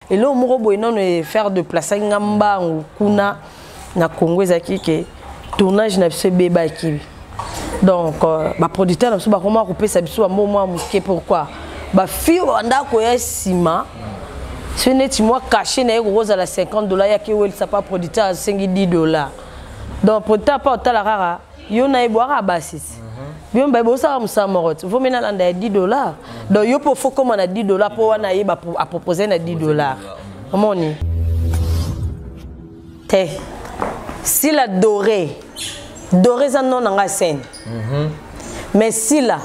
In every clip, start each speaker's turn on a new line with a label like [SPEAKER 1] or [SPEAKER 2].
[SPEAKER 1] Eloko moko boye nano efaire deplaceaki nga mbangu kuna na Congo ezalaki ke tournage na biso ebebaki. Donc baproducteur na biso bakoma kopesa biso bambo mwa moke. Pourquoi bafille oyo babandaka koya nsima, soki neti mwa cachet na ye kokozala 50 $, yaki ewelisa pa producteur asengi 10 $. Donc producteur mpa otala kaka yo na ye bwaka basisi bino baye bosala mosala moko te, vomi nalanda ya 10 $. Donc yo mpo faut koma na 10 $ mpo wana ye apropose na 10 $. Omoni te, Sila Doré, Doré eza nom na nga scène, mais Sila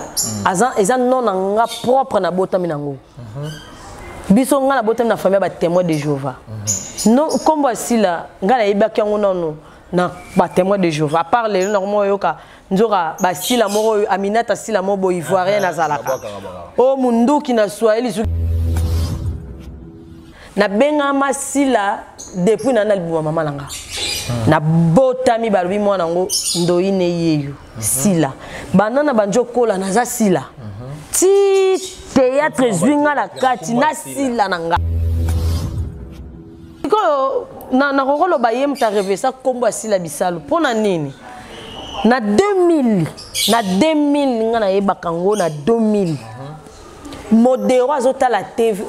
[SPEAKER 1] aza eza nom na nga propre, nabotami nango. Biso nga nabotami na famille ya batémoin de Jéhovah. Non, nkombo ya Sila nga nayebaki yango nano na batémoin de Jéhovah. À part lelo nakoma oyoka nzoka basila moko oyo Aminata Sila moko boye ivoirien azalaka oyo munduki na Swahili. Soki nabengama Sila depuis na libuma mama na nga, nabotami, balobi mwana yango ndoyi ne yeyo Sila. Banda na bandi okola naza Sila ti théâtre ezwi nga na kati na Sila na nga. Sikoyo nakokoloba ye moto arevesa nkombo ya Sila Bisalu mpo na nini? Na 2000, na 2000 nga nayebaka yango na 2000. Modero azotala TV,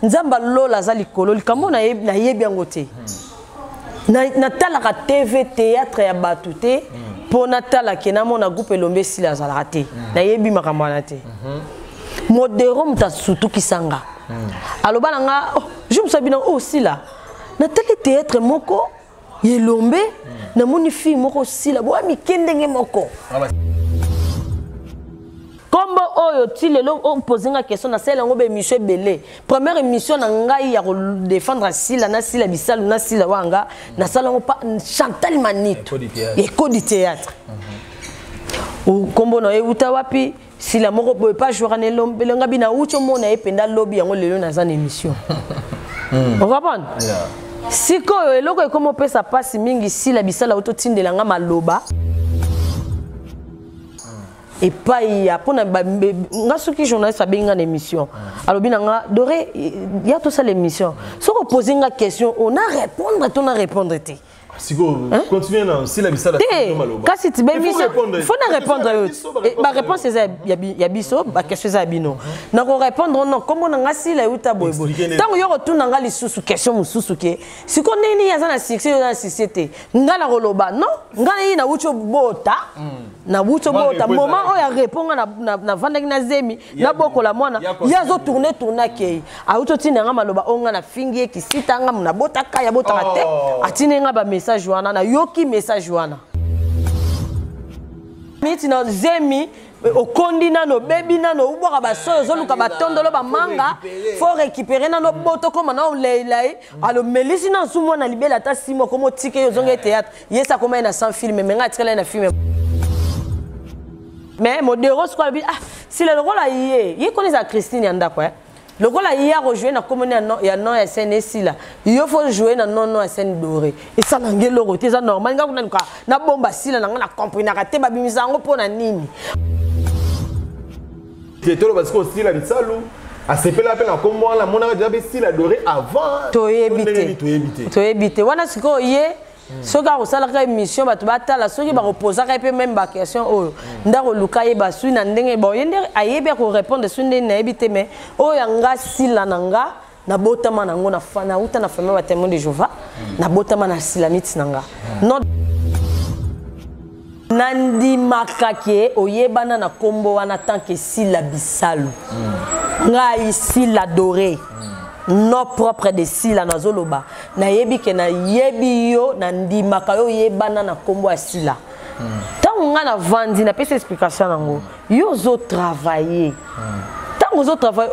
[SPEAKER 1] Nzambe alola aza likolo, likambo nayebi yango te. Natalaka TV, théâtre ya bato te, mpo natala ke namona groupe Elombe Esila azalaka te. Nayebi makambo wana te. Modero moto asutukisanga, aloba na nga, oh, je mosu abina, oh, Sila, natali théâtre moko Elombe, namoni fille moko Sila boya mike ndenge moko. Kombo oyo ti lelo opose nga question, nasala yango baémission ebele. Première émission na ngai ya kodéfendre Sila na Sila Bisalu na Sila wanga, nasala yango pa Chantal Manito, Écho du théâtre. Kombo na ye euta wapi? Sila moko boye pa jouaka na Elombe nga bi nauti omona ye mpenza lobi yango, lelo naza na émission. Ocomprendre? Sikoyo eloko ekoma opesa mpasi mingi, Sila Bisala oyo totindela nga maloba epai ya mpona nga. Soki journaliste abengi nga na émission, alobi na nga: "Doré, ya tosala émission", soki opose nga question, on a répondre to na répondre te.
[SPEAKER 2] Sikoyo continue na Sila Bisala.
[SPEAKER 1] Te, kasi ti baémission faut na répondre yo. Baréponse eza ya biso, baquestion eza ya bino. Nakorépondre non, kombo na nga Sila euta boyeboye. Ntango yo kotuna nga lisusu question mosusu ke sikoyo ndenge nini aza na succès, yo aza na succès te, nga na koloba non, nga na ye nauti obota, nauti obota. Moment oyo arépond nga, navandaki na zemi, nabokola mwana, ye azotourne tourne, akei, auti otinda nga maloba oyo nga nafingi ye kisita, nga nabotaka, ya botaka te. Atindi nga bamessage wana, nayoki message wana miti na zemi, okondi nano, obebi nano, obwaka basoyo, ozoluka batondolo, bamanga, faut récupérer nano boto, koma na oleilai alomelisi na nsu mwana libele ata 6 mois, koma otike ye, ozongi théâtre. Ye sa akoma ye na 100 film, me nga atikala ye na film. Mais Modero sikoyo alobi: "Ah, Sila lokola ye ye koni ezala Christine ya ndako, eh? Lokola ye akojoue na komoni ya nom ya scène esila, yo faut jouer na nom ya scène Doré." Esala nge eloko te, eza normal. Nga kuna luka nabomba Sila na nga, na comprenaka te babimisa yango mpo na nini.
[SPEAKER 2] Te, toloba sikoyo Sila Bisalu asepela mpe na kombo wana, amonaka deja mpe Sila Doré avant?
[SPEAKER 1] Toyebi te.
[SPEAKER 2] Toyebi te.
[SPEAKER 1] Toyebi te wana. Sikoyo ye soki akosalaka émission, bato batala, soki bakopozaka ye mpe même baquestion oyo nde akoluka yeba sui na ndenge bon ye nde ayebi akorépondre sui ndenge, nayebi te. Mais oyo ya nga Sila na nga, nabotama nango, nauta na famille batémoin de Jéhovah, nabotama na Sila miti na nga. Non, nandimaka ke oyebana na nkombo wana tant que Sila Bisalu. Ngai Sila Doré, nom propre de Sila, nazoloba nayebi ke nayebi yo, nandimaka yo oyebana na nkombo ya Sila. Ntango ngai navandi, napesi explication nango, yo ozotravaille, ntango ozotravaille,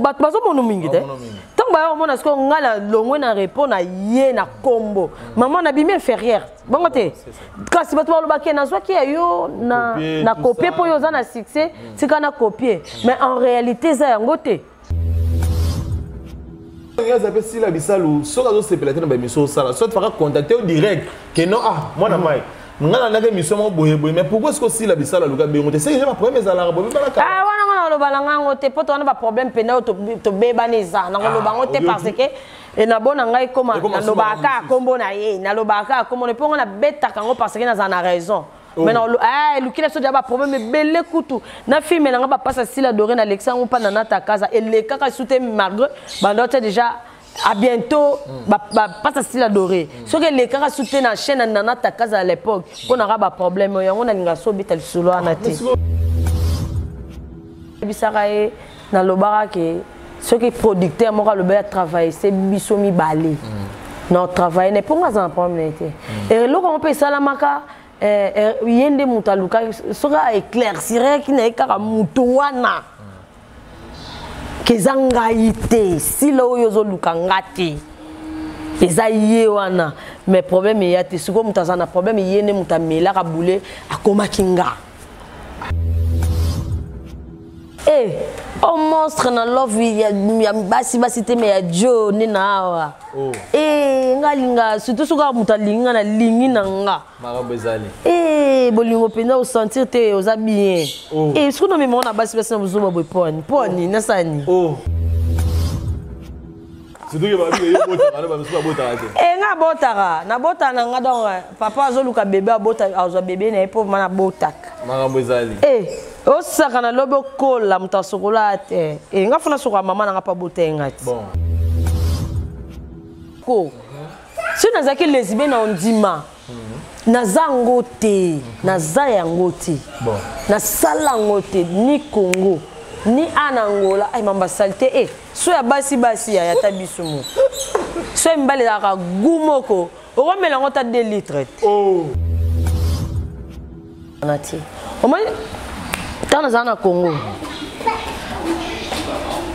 [SPEAKER 1] bato bazomona mingi te. Ntango baya komona sikoyo ngai nalongwe na repos na ye na nkombo mama, nabimi inférieure bongo te. Kasi bato balobaki nazwaki ya yo na copie mpo oyo oza na succès, tika na copie. Mais en réalité eza yango te.
[SPEAKER 2] Aza mpe Sila Bisalu, soki azosepela te na baémission osala, soit faka contacter yo direct ke non, ah, mwana mai, nga nalandaki émission moko boye boye. Mais pourquoi est-ce que Sila Bisalu aluka bengo te? C'est que baproblème ezalaka boye balaka.
[SPEAKER 1] Wana nga oloba na ngai yango te, mpo towana baproblème mpena oyo tobebani eza nakoloba yango te, parce que nabo na ngai koma nalobaka kaka nkombo na ye, nalobaka kaka nkombo na ye mpo ngo nabetaka yango parce que nazala na raison. Mais elukila biso deja baproblème ebele. Kutu na film na nga bapasa Sila Doré, na lekisa yango mpa na Nata Kaza, elekaka su te malgré bando te déjà. À bientôt. Bapasa Sila Doré, soki elekaka su te na chaîne na Nana Takaza à l'époque mpo naka baproblème oyo yango nalinga so obeta lisolo wana te. Yebisaka ye, nalobaka ke soki producteur moko alobi atravaille se biso mibale na otravaille na mpongo, aza na problème na ye te. Eloko yango mpe esalamaka, ye nde moto alukaki soki aéclairciraki na ye kaka moto wana ke eza ngai te, Sila oyo ozoluka nga te, eza ye wana. Mais problème eya te. Sikoyo moto aza na problème, ye nde moto amelaka bule, akomaki nga e o monstre na love ya basi basi te, me ya jo nde na awa. E nga alinga surtout soki kaka moto alingi nga, nalingi na nga.
[SPEAKER 2] Makambo ezali.
[SPEAKER 1] E bolingo mpenza, osentir te oza bien. E soki nomemao na basi basi na bozoba boye, poni poni nasani.
[SPEAKER 2] Surtout ke babi yo botaka na bamisu babotaka te.
[SPEAKER 1] E nga abotaka, nabotaka na nga. Donc papa azoluka bebe, abota, azwa bebe na ye mpo ma nabotaka.
[SPEAKER 2] Makambo ezali.
[SPEAKER 1] E osaka na lobi okola moto asokola te. E nga fona sokola mama na nga mpo abota ye nga ti.
[SPEAKER 2] Bon.
[SPEAKER 1] Ko soki nazalaki lesbienne na ondima, naza yango te, naza yango te.
[SPEAKER 2] Bon.
[SPEAKER 1] Nasala yango te, ni Congo ni a na Angola. Ay mamba sali te. E so ya basi basi ya ata biso mo so ya mibali ezalaka gu moko, okomela yango ta 2 litre te. Na te, omoni ntango nazala na Congo,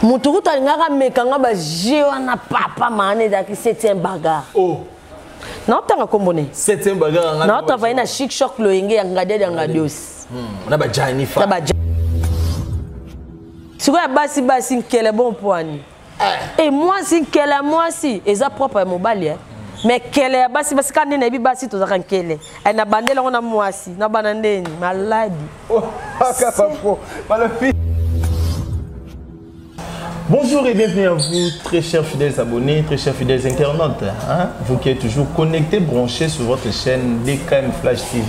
[SPEAKER 1] motu kutu alingaka amekanga baje wana, papa maana ezalaki septième bagarre. Naotanga nkombo ne.
[SPEAKER 2] Septième bagarre nga.
[SPEAKER 1] Naotravaille na Chic Choc, loyenge ya Ngadiadi ya Ngadios.
[SPEAKER 2] Na bajani fa.
[SPEAKER 1] Na baja sikoyo ya basi basi nkele bon poani. E mwasi, nkele ya mwasi eza propre ya mobali, eh. Mais nkele ya basi basi kaka nde nayebi, basi tozalaka nkele. Na bandeli yango na mwasi na bana ndeni maladi.
[SPEAKER 2] Kaka balobi. Bonjour et bienvenue à vous, très chers fidèles abonnés, très chers fidèles internautes. Hein? Vous qui êtes toujours connectés, branchés sur votre chaîne DKM Flash TV.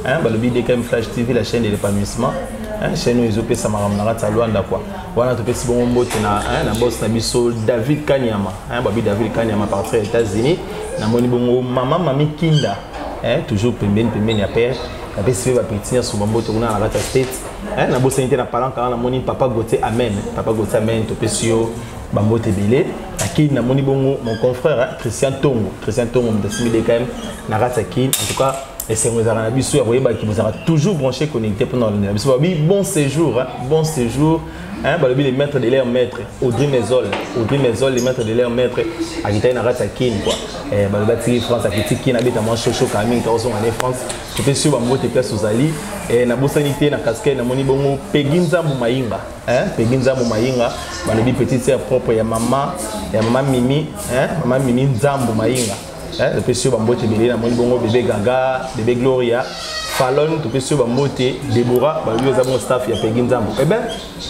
[SPEAKER 2] Hein? Balobi DKM Flash TV, la chaîne de l'épanouissement. Hein? Chaîne oyo ezopesa makambo na kati ya Luanda quoi. Wana topesi bongo mbote na, hein, na boss na biso David Kanyama. Hein? Babi David Kanyama partir ya États-Unis. Namoni bongo mama Mami Kinda. Hein? Toujours pembeni pembeni ya père. Napesi mpe bapeti nyonso bambote kuna na kati ya State. Hein? Nabosani te na palanka wana namoni papa Gauthier Amen. Papa Gauthier Amen, topesi yo bambote ebele. Nakini namoni bongo mon confrère, hein, Christian Tongo. Christian Tongo moto asimbi DKM na kati ya Kine. En tout cas, esengo ezalaka na biso ya koyebaki bozalaka toujours branché, connecté mpona kolandela biso. Babi bon séjour, hein, bon séjour, hein, balobi le maître de l'air, maître Audrey Mesol. Audrey Mesol, le maître de l'air, maître akitaki na kati ya Kine quoi. Eh, balobi atiki France, akiti Kine, abeta mwa shosho kaka mingi, takozonga ne France. Topesi yo bambote place ozali. Eh, nabosani te na casquette namoni bongo Pegi Nzambu Mayinga, hein, Pegi Nzambu Mayinga, balobi petite sœur propre ya mama Mimi, hein, mama Mimi Nzambu Mayinga, hein, topesi yo bambote ebele. Namoni bongo bébé Gaga, bébé Gloria Falon, topesi yo bambote. Debora, balobi eza bongo staff ya Pegi Nzambu. Eh ben,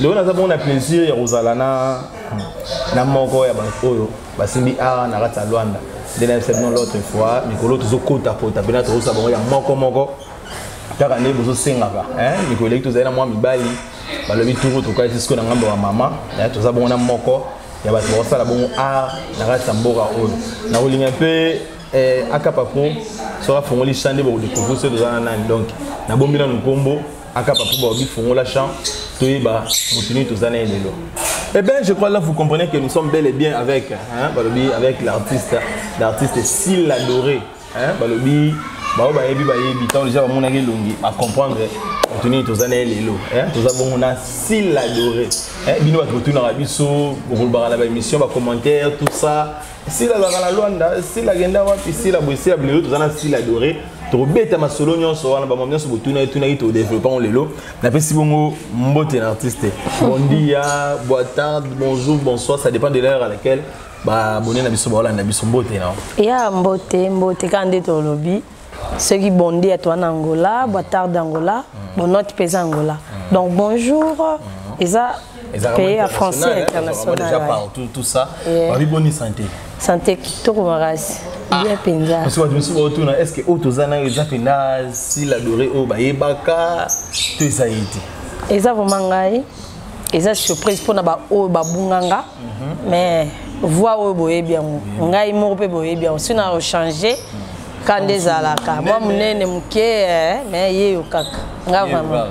[SPEAKER 2] lelo naza bongo na plaisir ya kozala na moko ya bato oyo basimbi art na kati ya Luanda. Nde nayebisa bino l'autre fois, mikolo tozokotakota mpena, tozosala bango ya moko moko kaka nde bozosengaka. Mikolo eleki tozali na mwa mibali, balobi turu tokalisi sikoyo na ngambo ya mama. Toza bongo na moko ya bato bakosala bongo art na kati ya mboka oyo. Nakolinga mpe Akapa Pro soki afongoli champ nde bokodécouvrir soki toza na nani. Donc nabombi nanu nkombo Akapa Pro, balobi fongola champ toyeba motu nini toza na ye lelo. Eh bien, je crois là vous comprenez que nous sommes bel et bien avec, hein, balobi avec l'artiste Sila Doré, hein, balobi bao bayebi bayebi ntango déjà bamonaki elongi, bacomprendre motu nini toza na ye lelo, hein, toza bongo na Sila Doré, hein, bino bato botunaka biso, bokolobaka na baémission, bacommentaire, tout ça, Sila azalaka na Lwanda, Sila akenda wapi, Sila boye, Sila. Lelo toza na Sila Doré, tokobeta masolo nyonso wana, bamama nyonso botuna etunaki, todéveloppe yango lelo. Napesi bongo mbote na artiste. Bon dia, boa tarde, bonjour, bonsoir, ça dépend de l'heure à laquelle baabonné na biso baolanda biso. Mbote na.
[SPEAKER 1] Ya mbote, mbote kaka nde tolobi. Soki bon dia toa na Angola, boa tarde Angola, boa noite mpe eza Angola. Donc bonjour. Eza pays ya français international
[SPEAKER 2] déjà partout tout ça. Babi, boni santé?
[SPEAKER 1] Santé kitoko makasi, bien mpenza.
[SPEAKER 2] Parce que bato mosusu baotuna: est ce que oyo toza nayo eza mpenza Sila Doré oyo bayebaka to eza ye te?
[SPEAKER 1] Eza vraiment ngai. Eza surprise mpona baoyo babunganga, mais voix oyo boyebi yango, ngai moko mpe boyebi yango. Si na ochange ka nde ezalaka mwa monene moke, mais yeyo kaka nga vraiment.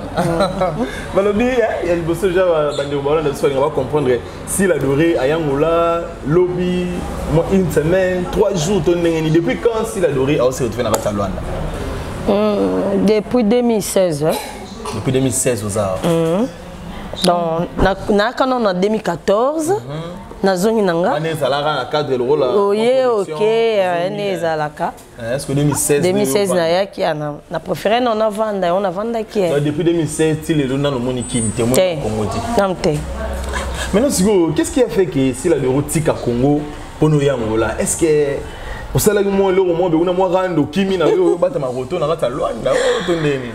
[SPEAKER 2] Balobi ya liboso deja, bandeko balanda biso balinga bacomprendre: Sila Doré ayangola lobi mwa une semaine, 3 jours to ndenge nini? Depuis quand Sila Doré aose retrouve na kati ya Lwanda?
[SPEAKER 1] Depuis 2016.
[SPEAKER 2] Depuis 2016 oza?
[SPEAKER 1] Donc nayaka nano na 2014, nazongi na nga.
[SPEAKER 2] Wana ezalaka na cadre lokola
[SPEAKER 1] oye ok, nde ezalaka.
[SPEAKER 2] Est-ce que 2016?
[SPEAKER 1] 2016 nayaki, na préféré na navanda yango, navandaki.
[SPEAKER 2] Depuis 2016 ti lelo nano omoni Kini te, omoni Congo te?
[SPEAKER 1] Nanu te.
[SPEAKER 2] Maintenant sikoyo, qu'est-ce qui a fait que Sila Doré tika Congo mpono yango la? Est-ce que osalaki mwa eloko mwa bekuna, mwa rando, okimi na yo, obatama roto na kati ya Lwanda oyo to ndeni?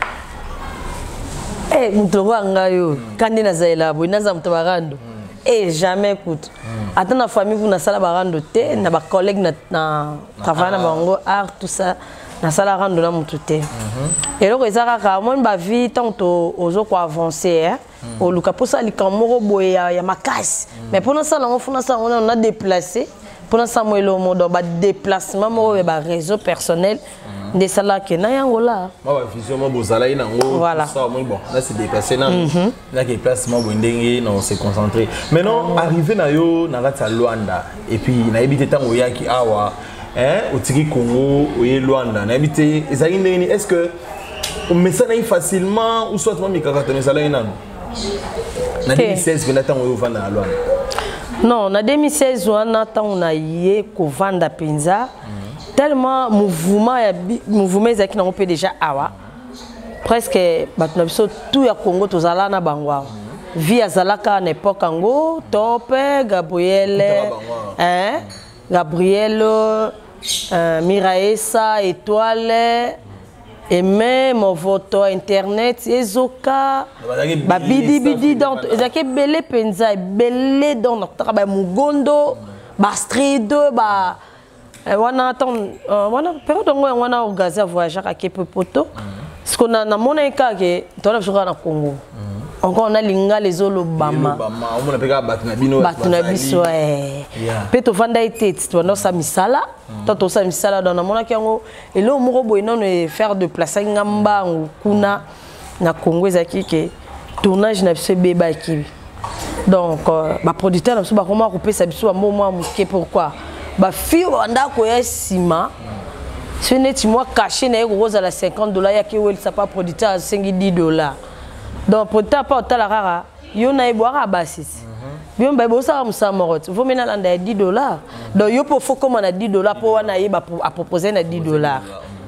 [SPEAKER 1] Moto lokola ngai oyo ka nde nazalela boye, naza moto barando e jamais kutu. Ata na famille kuna nasala barando te, na bacollègue na travaille na bango art, tout ça, nasala rando na motu te. Eloko eza kaka omoni bavie, ntango ozo koavance, oluka mposa likambo moko boye ya makasi, mais mpo nasala yango, fo nasala yango nano na déplace, mpo nasala mo eloko moko. Donc badéplacement moko ya baréseau personnel nde esalaka na yango la.
[SPEAKER 2] Mwa bavision mwa bozalaki nango.
[SPEAKER 1] Voilà.
[SPEAKER 2] Ça moi, bon, na se déplacer na nake place mwa boye ndenge na se concentrer. Maintenant, arrivé na yo na kati ya Lwanda, et puis nayebi te ntango oyaki awa, hein, otiki Congo, oye Lwanda, nayebi te ezalaki ndenge nini. Est ce que omesanaki facilement ou soit mwa mikakatano ezalaki nano na 2016 mpena ntango oyo ovanda na Lwanda?
[SPEAKER 1] Non, na 2016 wana, ntango na ye kovanda mpenza, tellement mouvement ya mouvement ezalaki nango mpe déjà awa, presque bato na biso tout ya Congo tozala na bango awa. Vie azalaka na époque yango top, Gabriel, hein, Gabriel, Miraesa, Étoile, Aimé Movoto, internet ezoka babidibidi. Donc ezalaki ebele mpenza, ebele. Donc nakutaka bamugondo, bastrid, ba wana ntango wana période yango, yango wana orgazi avoyageaka ake mpe poto. Siko namonaki kaka ke tona biso kaka na Congo encore na lingala ezolobama. Bato na biso mpe tovanda ete tobanda osala misala to tosala misala. Donc namonaki yango eloko moko boye nano efaire déplacer nga mbangu kuna na Congo ezalaki ke tournage na biso ebebaki. Donc baproducteur na biso bakoma kopesa biso bambo mwa moke. Pourquoi? Bafille banda koya nsima, soki neti mwa cachet na ye kokozala 50 dollar, yaki ewelisa pa producteur asengi 10 dollar. Donc producteur mpa otala kaka yo na ye bwaka basisi bino baye bosala mosala moko te, vomi nalanda ya 10 dollar. Donc yo mpo fo koma na 10 dollar mpo wana ye apropose na 10 dollar,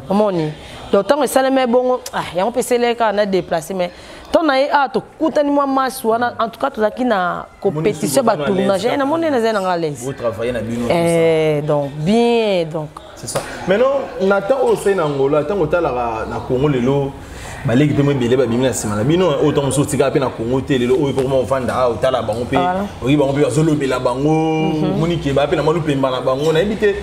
[SPEAKER 1] omoni. Donc ntango esalemi bongo, ah, yango mpe eseleki kaka na déplace. Mais ntango na ye awa tokutani mwa masi wana, en tout cas tozalaki na compétition, batournage, namoni nazali nanga à l'aise. Donc bien, donc.
[SPEAKER 2] C'est ça. Maintenant, na ntango oyo osali na Angola, ntango otalaka na Congo lelo, baleki mpe mo ebele babimi na nsima na bino oyo ntango mosusu otikala mpe na Congo te, lelo oyo mpo ovanda awa, otala bango mpe, oyi bango mpe bazolobela bango, omoni ke baa mpe na mwa lupemba na bango. Nayebi te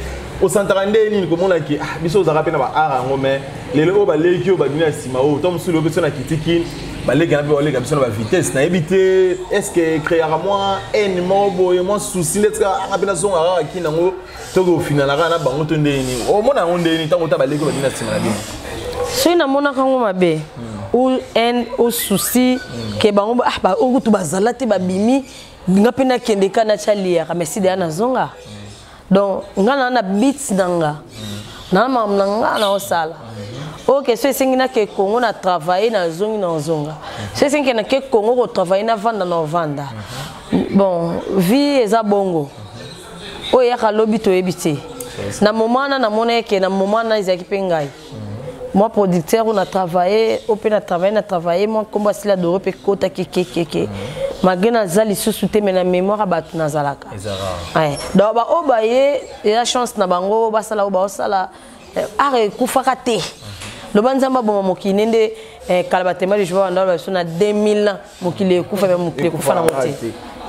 [SPEAKER 2] osantaka nde nini komona ke biso ozalaka mpe na baart yango, mais lelo oyo baleki oyo babimi na nsima oyo, ntango mosusu lelo mpe so na kitiki, baleki na mpe baleka biso na bavitesse. Nayebi te, est ce que créaka mwa haine moko boye, mwa souci nde tika anga mpe nazonga kaka kini yango, toki ofinana kaka na bango to ndenge nini? Omona yango ndenge nini ntango ota baleki oyo babimi na nsima na bino?
[SPEAKER 1] Soki namonaka yango mabe ou haine ou souci ke bango oyo kutu bazala te, babimi, nga mpe nakende ka natya liyaka, mais si deya nazonga. Donc nga naa na bit na nga, naa makambo na nga naosala. Oyo so esengi nake Congo na travaille, nazongi, nazonga. So esengi ke nake Congo kotravaille, navanda, na ovanda. Bon, vie eza bongo, oyo eyaka lobi toyebi te. Na moment wana namona eke na moment wana ezalaki mpe ngai moi producteur oyo na travaille, oyo mpe na travaille, na travaille mwa nkombo asila Doro mpe ekotaki kekeke, malgré naza lisusu te, mais na mémoire ya bato nazalaka. Donc baoyo baye, eza chance na bango, basala oyo baosala. Art ekufaka te. Loba Nzambe aboma mokili ne nde eh, kala batema de jour banda biso na 2000 ans mokili ekufa, me mokili ekufa nango te.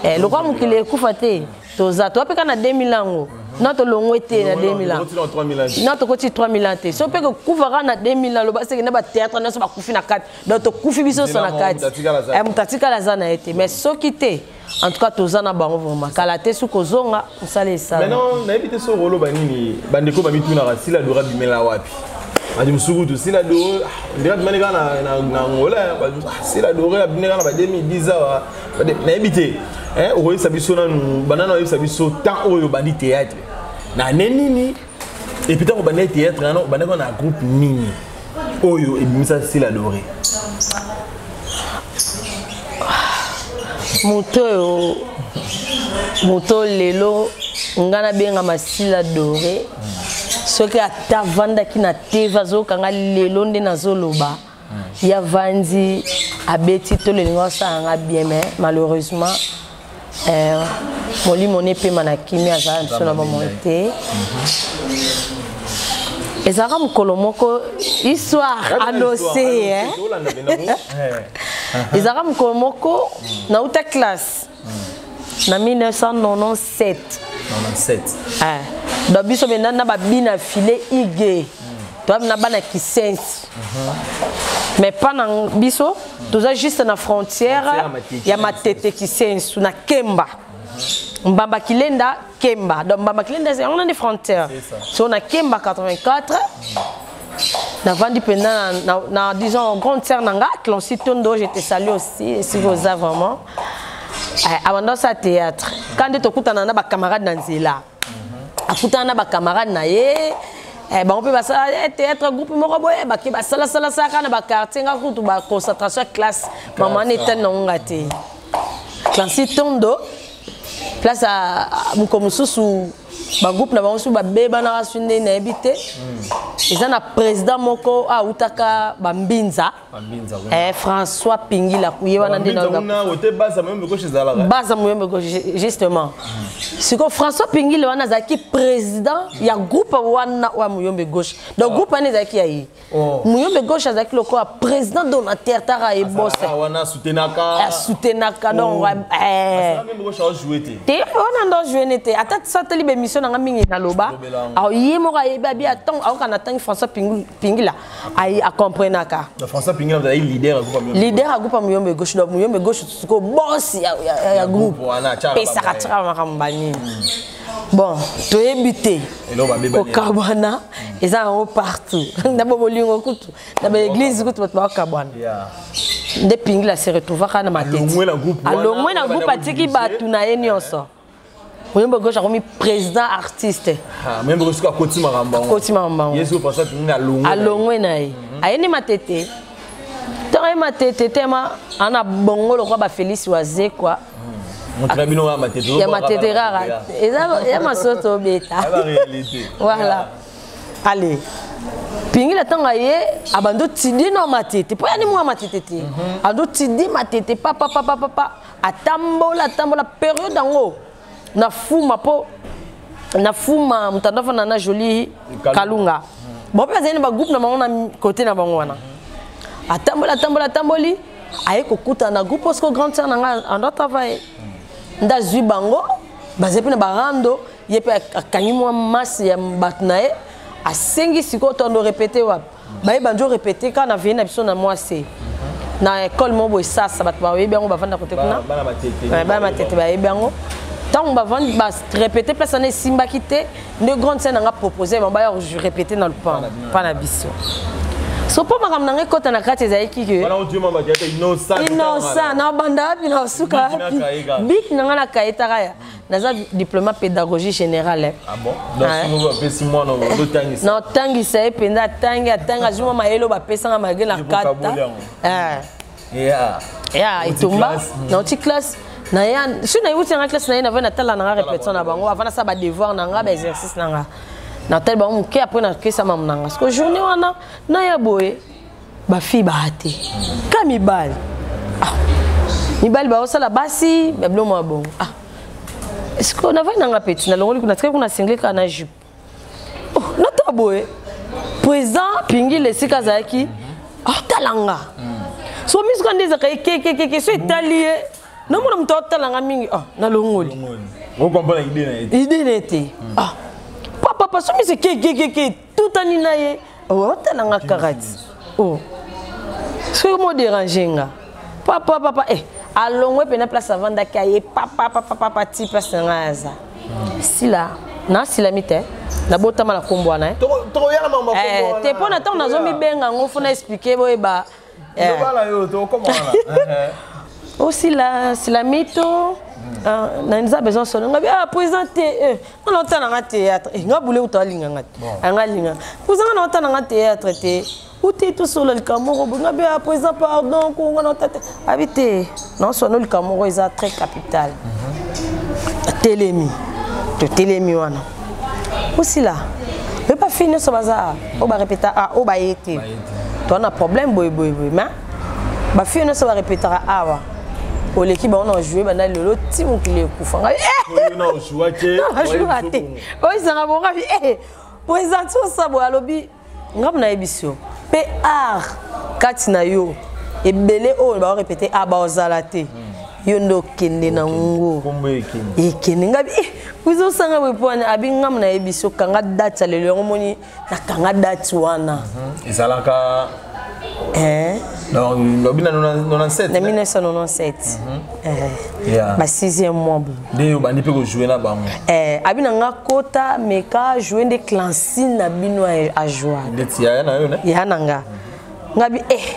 [SPEAKER 1] Eh, lokola mokili ekufa te, toza toa mpe kaka na 2000 ans ngo na tolongwe te na 2000 ans, na tokoti 3000 ans te. So mpe kokufa kaka na 2000 ans, loba seke na batheatre nyonso bakufi na kati, donc tokufi biso nyonso na kati, moto atikala aza na ye te. Mais soki te, en tout cas toza na bango vraiment kala te, soki kozonga mosala esala.
[SPEAKER 2] Maintenant nayebi te soki oloba nini. Bandeko bamitunaka Sila Dora bimela wapi. Bato mosusu kutu Sila Dore ndenge abimani kaka na Angola, Sila Dore abimani kaka na ba 2010 awa, nayebi te. Okoyebisa biso nanu banana, oyebisa biso temps oyo obandi théâtre na ane nini, et puis ntango obandaki théâtre wana, obandaki na groupe nini oyo ebimisa Sila Dore?
[SPEAKER 1] Moto oyo, moto lelo nga nabengama Sila Dore, soki ata avandaki na TV azokanga lelo nde nazoloba, ya vandi abeti to lelingo asala nga bien. Mais malheureusement molimo ne epema na kimia, azala biso na bomoi te. Ezalaka mokolo moko, histoire annoncée, ezalaka mokolo moko nauta classe na 1997.
[SPEAKER 2] 97.
[SPEAKER 1] Eh. Donc biso mena na babina file ige toza na bana Kisensi, mais pas na biso, toza juste na frontière ya Matete Kisensu na Kemba, Mbamba Kilenda Kemba. Donc Mbamba Kilenda yango nde frontière. So na Kemba 84, navandi mpenza na, disons, grande sœur na nga Clancy Tondo, je te salue aussi esika oza vraiment. Abanda osala théâtre ka nde tokutana na bacamarade na nzela, akutana na bacamarade na ye, bango mpe basala théâtre, groupe moko boye bake basalasalasaka na baquartier. Nga kutu baconcentration ya classe, mama wana etali nango nga te. Clancy Tondo place moko mosusu, bagroupe na bango soki babebanaka su nde nayebi te. Eza na président moko autaka Bambinza, François Pingila, ye wana nde baza Moyombe gauche justement. Sikoyo François Pingila wana azalaki président ya groupe wana oya Moyombe gauche. Donc groupe wana ezalaki ya ye. Muyombe gauche azalaki lokola président donateur taka ye bose asoutenaka. Donc te wana ndo ajoue ne te, ata satali bémission nanga mingi naloba, ye moko ayebi abi atango aoka na ntangi François Pingila acomprenaka. Leader ya groupe ya Muyombe gauche. Donc Muyombe gauche sikoyo boss ya groupe pesaka tiaka makambo banini. Bon, toyebi te, kokabwana eza yango partout, na bobolingo kutu, na baeglise kutu bato bakabwana. Nde Pingila se retrouvaka na Matete, alongwe na groupe, atiki bato na ye nyonso. Moyombe gauche akomi président artiste.
[SPEAKER 2] Akoti makambo.
[SPEAKER 1] Akoti makambo, alongwe na ye, ayeni Matete. Ntango aye Matete, tema ana bongo lokwa baFélix Wazekwa ya Matete kaka, eza masoto obeta. Voilà, allez, Pingila ntango aye abandi otidi na Matete, mpo yani mwa Matete te, andi otidi Matete papapapapa, atambola atambola. Période yango na fuma, mpo na fuma moto andafanda na Joli Kalunga, bon, mpe azali na bagroupe na bango na côté na bango wana. Atamboli atamboli atamboli, aye kokutana na groupe osco grande sœur na ngai ando travaille, nde azwi bango, bazali mpe na barando. Ye mpe akangi mwa masse ya bato na ye, asengi sikoyo toando répété wapi. Bayeba njo répété kaka na veye na biso na mwasi na école moko boye sasa, bato bayebi yango, bavanda kote kuna, bana Matete bayebi yango. Ntango bavandi barépété place wana esimbaki te, nde grande sœur na nga propose bango baya répété na lupango mpa na biso. So mpo makambo na ngai ekɔta na kati, ezalaki ke innocent, nabanda wapi na suka wapi? Bic na ngai na kaye taka ya naza diplôme pédagogie générale. Naotangisa ye mpenza, atangi atangi, azwi mwa mayele oyo bapesanga malgré na kata ya etumba. Nauti classe naya, soki nayeuti nanga classe na ye, navai natala nanga répétition na bango avant nasala badevoir na nga, baexercice na nga, natali bango moke, après nakesa mamu na nga. Parce que journée wana naya boye, bafille baa te, ka mibali. Ah, mibali baosala basi babiloko ya bongo. Ah, sikoyo navai nanga peti, nalongoli kuna, tikali kuna singlet kaka na jupe. Oh, nata boye. Président Pingile esika azalaki atala nga. So miso ka nde ezalaka ekekekeke so etali ye namona moto atala nga mingi, ah, nalongoli.
[SPEAKER 2] Okomprendre idée na ye te.
[SPEAKER 1] Idée na ye te. Ah, papa, so miso ekekekeke tutani na ye, otala nga kaka ti. Oh, soki mo dérange nga, papa, papa, eh, alongwe mpena place avandaki, aye papa, papa, papa, ti place na ngai aza. Sila nasilami te, nabotama na nkombo wana, eh.
[SPEAKER 2] Tokoya na mama.
[SPEAKER 1] Eh, te, mpo na ntango nazomibenga yango, fo na expliquer boyeba, eh.
[SPEAKER 2] Bana yo tokoma wana.
[SPEAKER 1] Osila silamito na nzambe eza solo ngabi, ah, président te, eh, nga na otala nga théâtre, eh, nga bule uta alinga nga te, anga alinga président, nga na otala nga théâtre te, uti tosola likambo moko boye. Ngabi, ah, président, pardon, ko nga na ota te, abi te, naoswana likambo moko eza très capital. Atelemi, totelemi wana, osila oyeba fille nyonso baza oyo barepeta, ah, oyo baye te, toza na problème boye boye boye, mais bafille nyonso barepetaka awa, oleki bango na ojoue banda lelo ti mokili ekufa. Ngai
[SPEAKER 2] Oyo na ojua te.
[SPEAKER 1] Najua te, oyisanga bongo, abi présente osa boye, alobi ngambo nayebisi yo mpe art kati na yo ebele oyo baorepete a baozala te, yo nde okende nango.
[SPEAKER 2] Kombo ekende.
[SPEAKER 1] Ekende. Ngabi ozosanga boye mpo wana abi ngambo nayebisi yo, kanga date ya lelo yango, moni nakanga date wana.
[SPEAKER 2] Ezalaka
[SPEAKER 1] Eh,
[SPEAKER 2] donc lobi na 97.
[SPEAKER 1] Na 1997. Eh, ba 6e mois boye.
[SPEAKER 2] Nde obandi mpe kojoue na bango.
[SPEAKER 1] Eh, abi na nga kota meka joue nde clancine na bino ajoua.
[SPEAKER 2] Ndeti yaya na yo ne.
[SPEAKER 1] Ya na nga, ngabi eh,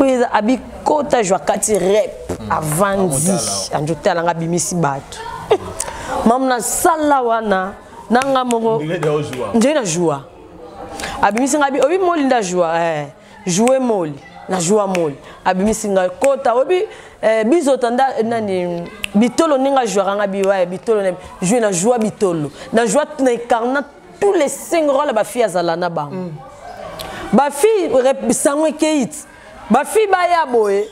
[SPEAKER 1] oyo eza abi kota joua kati rep, avandi anjotala nga, abimisi bato mamu nasala wana na nga moko.
[SPEAKER 2] Ndenge ojua.
[SPEAKER 1] Nzoi na joua, abimisi nga, abi obi moli nda joua, eh, joue moli na joua moli, abimisi ngai kota obi, eh, bizota nda nani bitolo ndenge ajouaka nga bi waye bitolo na joue na joua bitolo na joua na incarna tous les cinq rôles. Bafille azala na bango, bafille sango ekei ti bafille baya boye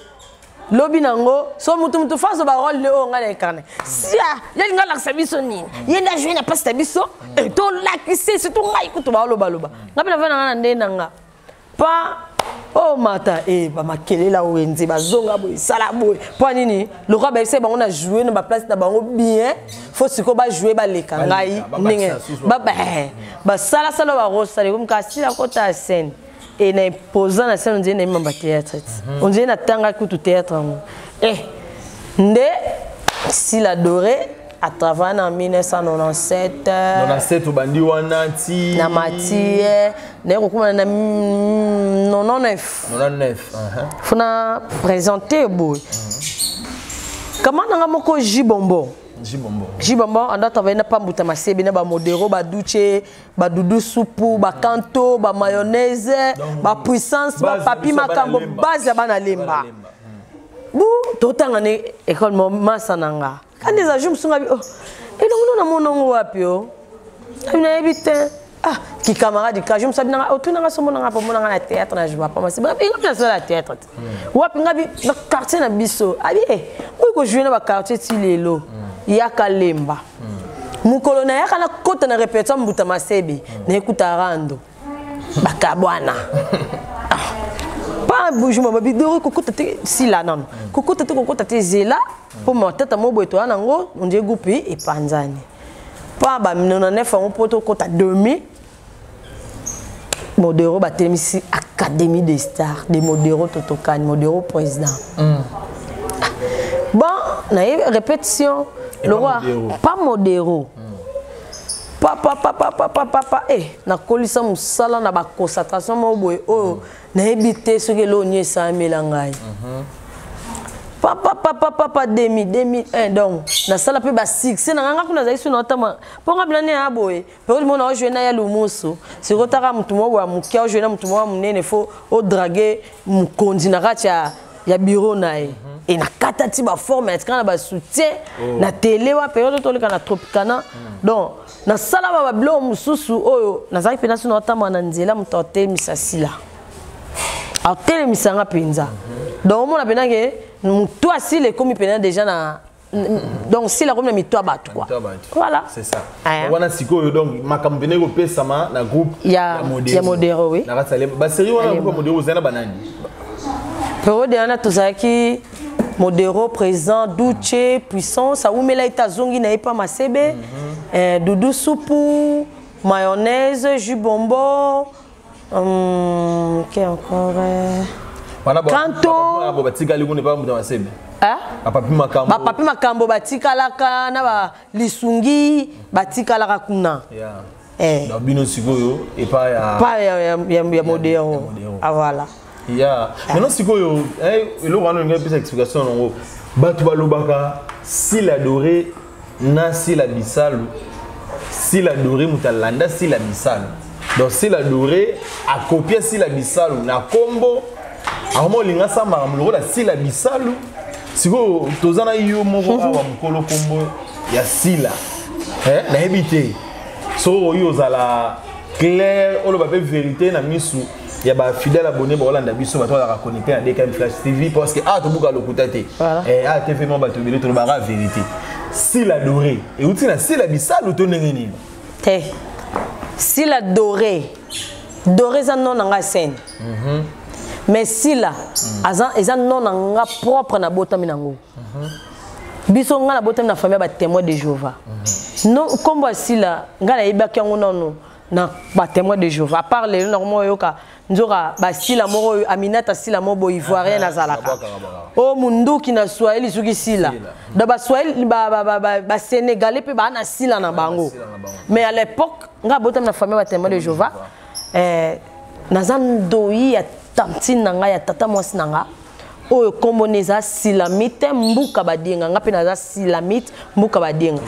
[SPEAKER 1] lobi nango so mutu mutu faso barole ne oyo ngai na incarne sia ye alingi alakisa biso nini, ye nde ajoue na place na biso. Eh, tolakise surtout ngai kutu baolobaloba ngai mpe navanda ngai na nde na nga pa oyo mata e bamakelela wenze bazonga boye esala boye mpo nini lokola bayebisa bango na joue na baplace na bango bien, fo sikoyo bajoue baleka ngai ndenge basalasala barosala ekomi asila kota ya scène e na imposant na scène, ondire nayebima bathéâtre ti ondire natanga kutu théâtre yango. E nde Sila Doré a travaillé en 1997.
[SPEAKER 2] 97 obandi wana ti
[SPEAKER 1] Na matie naye kokóma na 99.
[SPEAKER 2] 99.
[SPEAKER 1] Fona présente boye kama nanga moko Jibombo.
[SPEAKER 2] Jibombo.
[SPEAKER 1] Jibombo ando travaille na Pambuta Masebe na bamodero, baduche, badudu supu, bakanto, bamayonnaise, bapuissance, bapapi makambo, base ya bana Lemba bu totanga ne école masa na nga. Kandi eza jour mosusu ngabi, oh, elongo no namona ngo wapi o, abi nayebi te, ah, ki camarade ka jour mosusu abi nanga otunanga so monanga mpo monanga na théâtre na joua pama se ngabi nasala théâtre te wapi, ngabi na quartier na biso, abi e oyi kojoue na baquartier ti lelo yaka Lemba. Mokolo nayaka nakota na répétition Mbuta Masebe, nayekuta rando bakabwana pa bouge mama bidoro kokota te, sila nano kokota te, kokota te, zela mpo matata mo boye toya nango ondie groupe epanzani pa ba 99 yango mpo tokota 2000. Modero batelemisi Académie des stars de Modero Totokani, Modero président. Bon, naye répétition le roi pas Modero papa papa papa papa, eh, nakolisa mosala na baconcentration moko boye oyo nayebi te soki eloko nini esalamela ngai. Papa papa papa, 2000, 2001, donc nasala mpe basuccès na ngai. Nga kuna azali so naotama mpo nga bila ne ya boye période moko naojoue na ya lumusu sikoyo taka motu moko boye ya moke aojoue na motu moko ya monene, fo odrague mokonzi na kati ya bureau na ye. E nakata ti baforme natikala na basoutien na télé wa période toleka na Tropicana. Donc nasala ba babiloko mosusu oyo nazalaki mpenza so naotambola na nzela, moto atelemisa sila atelemisanga mpenza. Donc omona mpenza ke motu asila ekomi mpenza déjà na Donc Sila komi na mito ya bato quoi. Voilà,
[SPEAKER 2] c'est ça. Wana sikoyo, donc makambo pene ekopesama na groupe.
[SPEAKER 1] Ya Modero, oui.
[SPEAKER 2] Na kati ya basérie wana, groupe ya Modero, ozali na banani?
[SPEAKER 1] Periode wana tozalaki Modero présent, Duce Puissance awumela ete azongi na ye mpa Masebe, Dudu Supu, Mayonnaise, Jus Bombo, qui encore?
[SPEAKER 2] Kanto batikali kuna epa moto Masebe. Bapapi Makambo.
[SPEAKER 1] Bapapi Makambo batikalaka na balisungi, batikalaka kuna.
[SPEAKER 2] Donc bino sikoyo epa ya
[SPEAKER 1] pa ya Modero. Ah, voilà.
[SPEAKER 2] Ya maintenant sikoyo, eloko wana olingi epesa explication nango. Bato balobaka Sila Doré na Sila Bisalu, Sila Doré moto alanda Sila Bisalu. Donc Sila Doré akopia Sila Bisalu na kombo, akoma olinga sa makambo lokola Sila Bisalu. Sikoyo toza na yo moko awa, mokolo kombo ya Sila, nayebi te soki oyo ozala clair, oloba mpe vérité na misu ya bafidèle abonné baolanda biso, bato bazalaka connecté na DKM Flash TV, parce que awa tobuka lokuta te. Awa te, vraiment, bato ebele tolobaka vérité. Sila Doré euti na Sila Bisalu to ndenge nini?
[SPEAKER 1] Te, Sila Doré, Doré eza nom na nga scène, mais Sila eza nom na nga propre, nabotami nango. Biso, nga nabotami na famille ya batémoin de Jéhovah. Non, nkombo ya Sila, ngai nayebaki yango nano na batémoin de Jéhovah. À part lelo nakoma oyoka nzoka basila moko oyo Aminata Sila moko boye, Ivoirien, azalaka o munduki na Swahili soki Sila. Donc Baswahili, Basénégalais mpe baa na Sila na bango. Mais à l'époque, ngai abotami na famille ya batémoin de Jéhovah. Naza ndoi ya tantine na ngai ya tata mwasi na nga oyo nkombo na eza Silamite Mbuka Badienga. Nga mpe naza Silamite Mbuka Badienga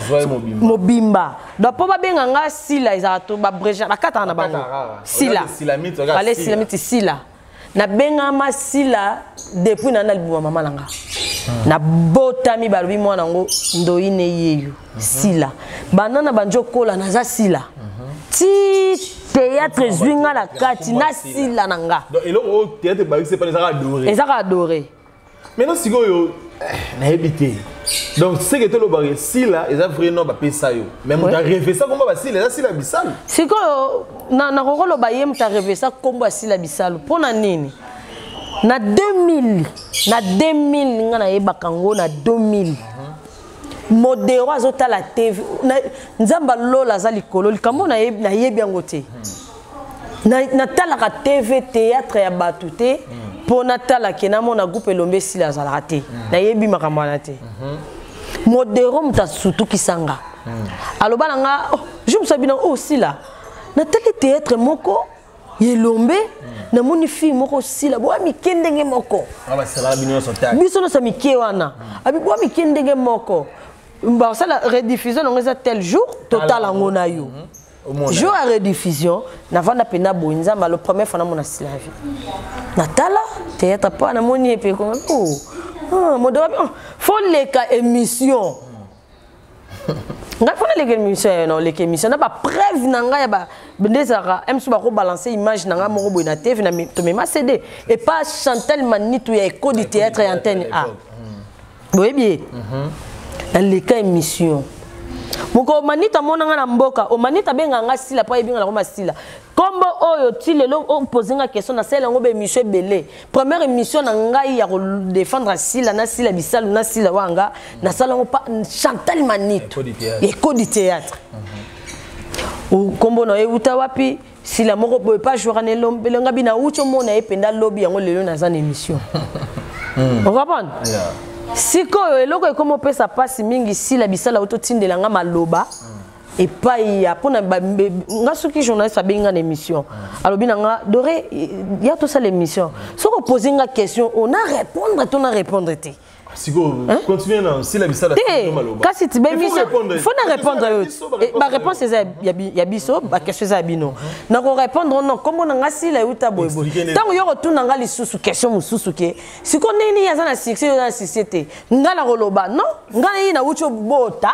[SPEAKER 1] mobimba. Donc mpo babenga nga Sila, ezalaka to babrégé, bakataka na bango Sila, bale Silamite Sila. Nabengama Sila depuis na libuma mama na nga. Nabotami, balobi mwana yango ndoi ne yeyo Sila. Banda na bandi okola, naza Sila ti théâtre ezwi nga na kati na Sila na nga. Eza kaka Doré.
[SPEAKER 2] Maintenant sikoyo, nayebi te, donc seke tolobaka Sila eza vrai nom bapesa yo, mais moto arevesa kombo Basila eza Sila Bisalu?
[SPEAKER 1] Sikoyo nakokoloba ye moto arevesa kombo ya Sila Bisalu. Mpo na nini? Na 2000, na 2000 nga nayebaka yango na 2000, Modero azotala TV. Nzambe alola aza likolo, likambo nayebi yango te. Natalaka TV, théâtre ya bato te, mpo natala ke namona groupe Elombe Esila azalaka te. Nayebi makambo wana te. Modero moto asutukisanga, aloba na nga, oh, jour mosu abina, oh, Sila, natali théâtre moko Elombe, namoni fille moko Sila, boya mike ndenge moko. Biso nyonso mike wana, abi boya mike ndenge moko, basala rediffusion nango eza tel jour, totala yango na yo. Jour ya rediffusion, navanda mpena boye, Nzambe alo, première fois namona Sila vie, natala théâtre mpo namoni ye mpe oh, Modero, faut leka émission. Ngai mpo naleka émission ya na oleka émission na bapreuve na ngai ya nde ezalaka mso bakobalance image na ngai moko boye na TV, na tomema CD epa Chantal Manitu ya Écho du Théâtre ya Antenne A. Boyebi ye. Naleka émission moko, Manito amona nga na mboka. Omanito abenga nga Sila mpo ayebi nga nakoma Sila. Kombo oyo ti lelo opose nga question, nasala yango baémission ebele. Première émission na ngai ya kodéfendre Sila na Sila Bisalu na Sila wanga, nasala yango pa Chantal Manito, Écho du Théâtre. Kombo na ye euta wapi? Sila moko boye pa jouaka na Elonga bina uti omona ye mpenza lobi yango lelo naza na émission, ocomprendre? Sikoyo eloko ekomi opesa mpasi mingi, Sila Bisala oyo totindela nga maloba epai ya mpona nga. Soki journaliste abengi nga na émission, alobi na nga: "Doré, ya tosala émission", soki opose nga question, ona répondre to na répondre te.
[SPEAKER 2] Sikoyo continue na Sila Bisala.
[SPEAKER 1] Te, kasi ti baémission, faut na répondre yo. Baréponse eza ya biso, baquestion eza ya bino, nakorépondre non. Kombo na nga Sila euta boyeboye. Ntango yo kotuna nga lisusu question mosusu ke sikoyo ndenge nini aza na succès, yo aza na succès te, nga nakoloba non. Nga nayi nauti obota.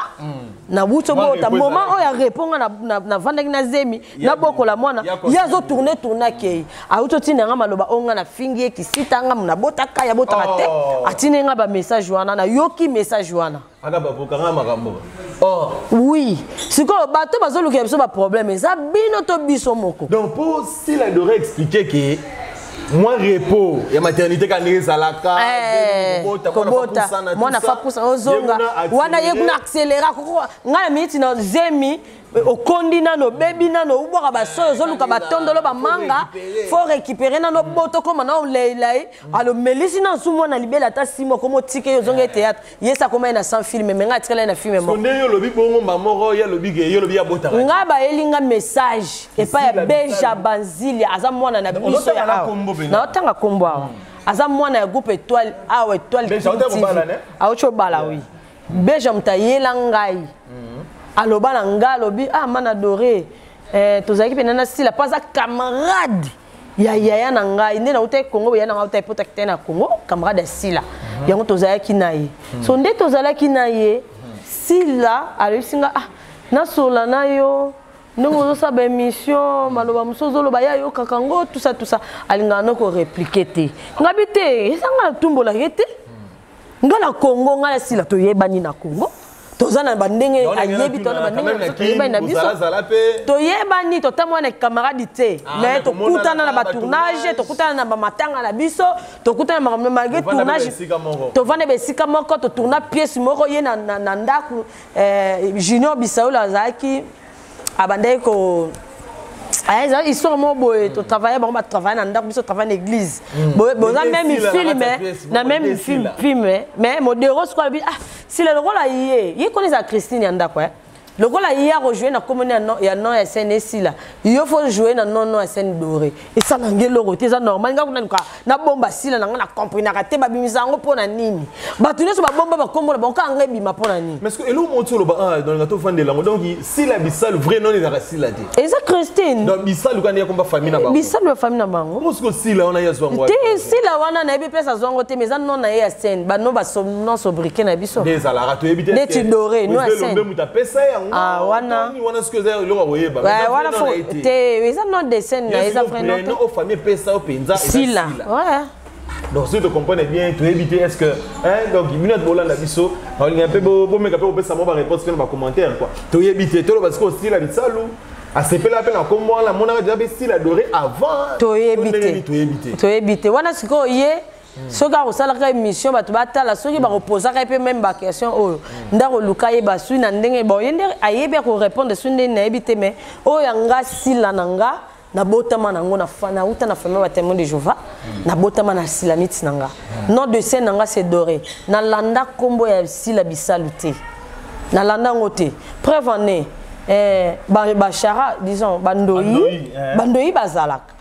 [SPEAKER 1] Nawuti obota moment oyo arepo nga navandaki na zemi, nabokola mwana, ye azotourne tourne, akei, awuti otinda nga maloba oyo nga nafingi ye kisita, nga nabotaka, ye abotaka te.
[SPEAKER 2] Oh.
[SPEAKER 1] Atindi nga bamessage wana, nayoki message wana.
[SPEAKER 2] Aka bavokanga makambo, oh.
[SPEAKER 1] Oui, sikoyo bato bazolukela biso baproblème, eza bino to biso moko.
[SPEAKER 2] Donc pour Sila devrait expliquer que moi repos ya maternité ka ndenge ezalaka.
[SPEAKER 1] Eh, kobota mwana fa pusa, ozonga wana, ye kuna accéléré ngai na miniti na zemi, okondi nano, obebi nano, obwaka basoyo, ozoluka batondolo, bamanga, faut récupérer nano boto, koma na oleilai, alomelisi na nsu mwana libele ata 6 mois, koma otike ye, ozonga ye théâtre, ye sa akoma ye na 100 film, mais ngai atikala ye na film moko.
[SPEAKER 2] Nde yo olobi bongo mba moko, ye alobi ke yo olobi abotaka.
[SPEAKER 1] Ngai bayeli nga message epai ya
[SPEAKER 2] Sila
[SPEAKER 1] Beja
[SPEAKER 2] Bisalu.
[SPEAKER 1] Banzilia, aza mwana na biso
[SPEAKER 2] Ozotanga
[SPEAKER 1] ya
[SPEAKER 2] na
[SPEAKER 1] awa.
[SPEAKER 2] kombo pena.
[SPEAKER 1] Naotanga kombo awa, aza mwana ya groupe Étoile awa, Étoile.
[SPEAKER 2] Beja, auti kobala, ne?
[SPEAKER 1] Auti obala, oui. Beja moto ayela ngai, aloba na ngai, alobi: "Ah, mana Doré, eh, tozalaki mpena na Sila mpo aza camarade ya yaya na ngai nde nautaki Congo, yaya na ngai autaki potaki te na Congo, camarade ya Sila yango tozalaki na ye." So nde tozalaki na ye, Sila alobisi nga: "Ah, nasola na yo ndenge ozosala baémission, maloba mosusu ozoloba, ye ayokaka yango tusa tusa, alingaka no korépliquer te." Ngabi te, eza nga natumbolaka ye te. Nga na Congo, nga na Sila toyebani na Congo, toza na bandenge ayebi, toza na bandenge na biso, toyebani na biso.
[SPEAKER 2] Ozalazala mpe.
[SPEAKER 1] Toyebani, totambola na camarade te.
[SPEAKER 2] Ah,
[SPEAKER 1] mais
[SPEAKER 2] mais
[SPEAKER 1] tokutana na
[SPEAKER 2] komonana
[SPEAKER 1] batournage,
[SPEAKER 2] batournage.
[SPEAKER 1] Tokutana na bamatanga na biso, tokutana makambo malgré
[SPEAKER 2] Tovanda mpe
[SPEAKER 1] tournage.
[SPEAKER 2] esika moko.
[SPEAKER 1] Tovanda besika moko, totourna pièce moko ye na ndako, Junior Bisaolo azalaki, abandaki ko ah, eza histoire moko boye, totravaille, bango batravaille na ndako, biso travaille na église. Boza
[SPEAKER 2] Ndenge
[SPEAKER 1] même
[SPEAKER 2] Sila na
[SPEAKER 1] film
[SPEAKER 2] kati ya pièce,
[SPEAKER 1] na
[SPEAKER 2] moko
[SPEAKER 1] même
[SPEAKER 2] nde
[SPEAKER 1] film
[SPEAKER 2] Sila.
[SPEAKER 1] Film, mais modero sikoyo alobi: "Ah, Sila lokola ye ye koni ezala Christine ya ndako, lokola ye akojoue na komoni ya nom ya scène esila, yo faut jouer na nom ya scène Doré." Esala nge eloko te, eza normal. Nga kuna luka nabomba Sila na nga, na comprenaka te babimisa yango mpo na nini. Bato nyonso babomba bakombo na bango, kaka nga ebima mpo na nini?
[SPEAKER 2] Mais ce que eloko moko ti oloba, ah, donc tofandela yango, donc Sila Bisalu, vrai nom ezalaka Sila te?
[SPEAKER 1] Eza Christine.
[SPEAKER 2] Donc Bisalu kandi yakomba famille na bango?
[SPEAKER 1] Bisalu ya famille na bango.
[SPEAKER 2] Mosiko Sila wana ye azwango?
[SPEAKER 1] Te, Sila wana nayebi place azwango te, mais eza nom na ye ya scène, bano banon sobriquet na biso.
[SPEAKER 2] Nde ezalaka, toyebi te.
[SPEAKER 1] Neti Doré, no ya scène.
[SPEAKER 2] Elombe moto apesa yango.
[SPEAKER 1] Ah, wana.
[SPEAKER 2] Toni wana soki eza eloko ya koyeba.
[SPEAKER 1] Ouais, wana faut te, eza nom de scène na, eza vrai nom te.
[SPEAKER 2] Oyo famille epesa yo mpenza eza
[SPEAKER 1] Sila, ouais.
[SPEAKER 2] Donc soki tocomprendre bien, toyebi te, est ce que, hein, donc bino bolanda biso, balinga mpe bomeka mpe kopesa mwa baréponse mpe na bacommentaire quoi. Toyebi te, toloba sikoyo Sila Bisalu asepela mpe na kombo wana, amonaka déjà mpe Sila Doré avant?
[SPEAKER 1] Toyebi
[SPEAKER 2] To ndenge nini?
[SPEAKER 1] te.
[SPEAKER 2] Toyebi te.
[SPEAKER 1] Toyebi te wana. Sikoyo ye soki akosalaka émission, bato batala, soki bakoposaka ye mpe même baquestion oyo, nde akoluka ye basui na ndenge bon, ye nde ayebi akorépondre. Sui ndenge nayebi te, mais oyo ya nga Sila na nga, nabotama nango, nauta na famille batémoin de Jéhovah, nabotama na silamite na nga, nom de scène na nga c'est Doré. Nalanda nkombo ya Sila Bisalu te, nalanda yango te. Preuve en est, bachara, disons bandoi.
[SPEAKER 2] Bandoi, eh.
[SPEAKER 1] Bandoi bazalaka,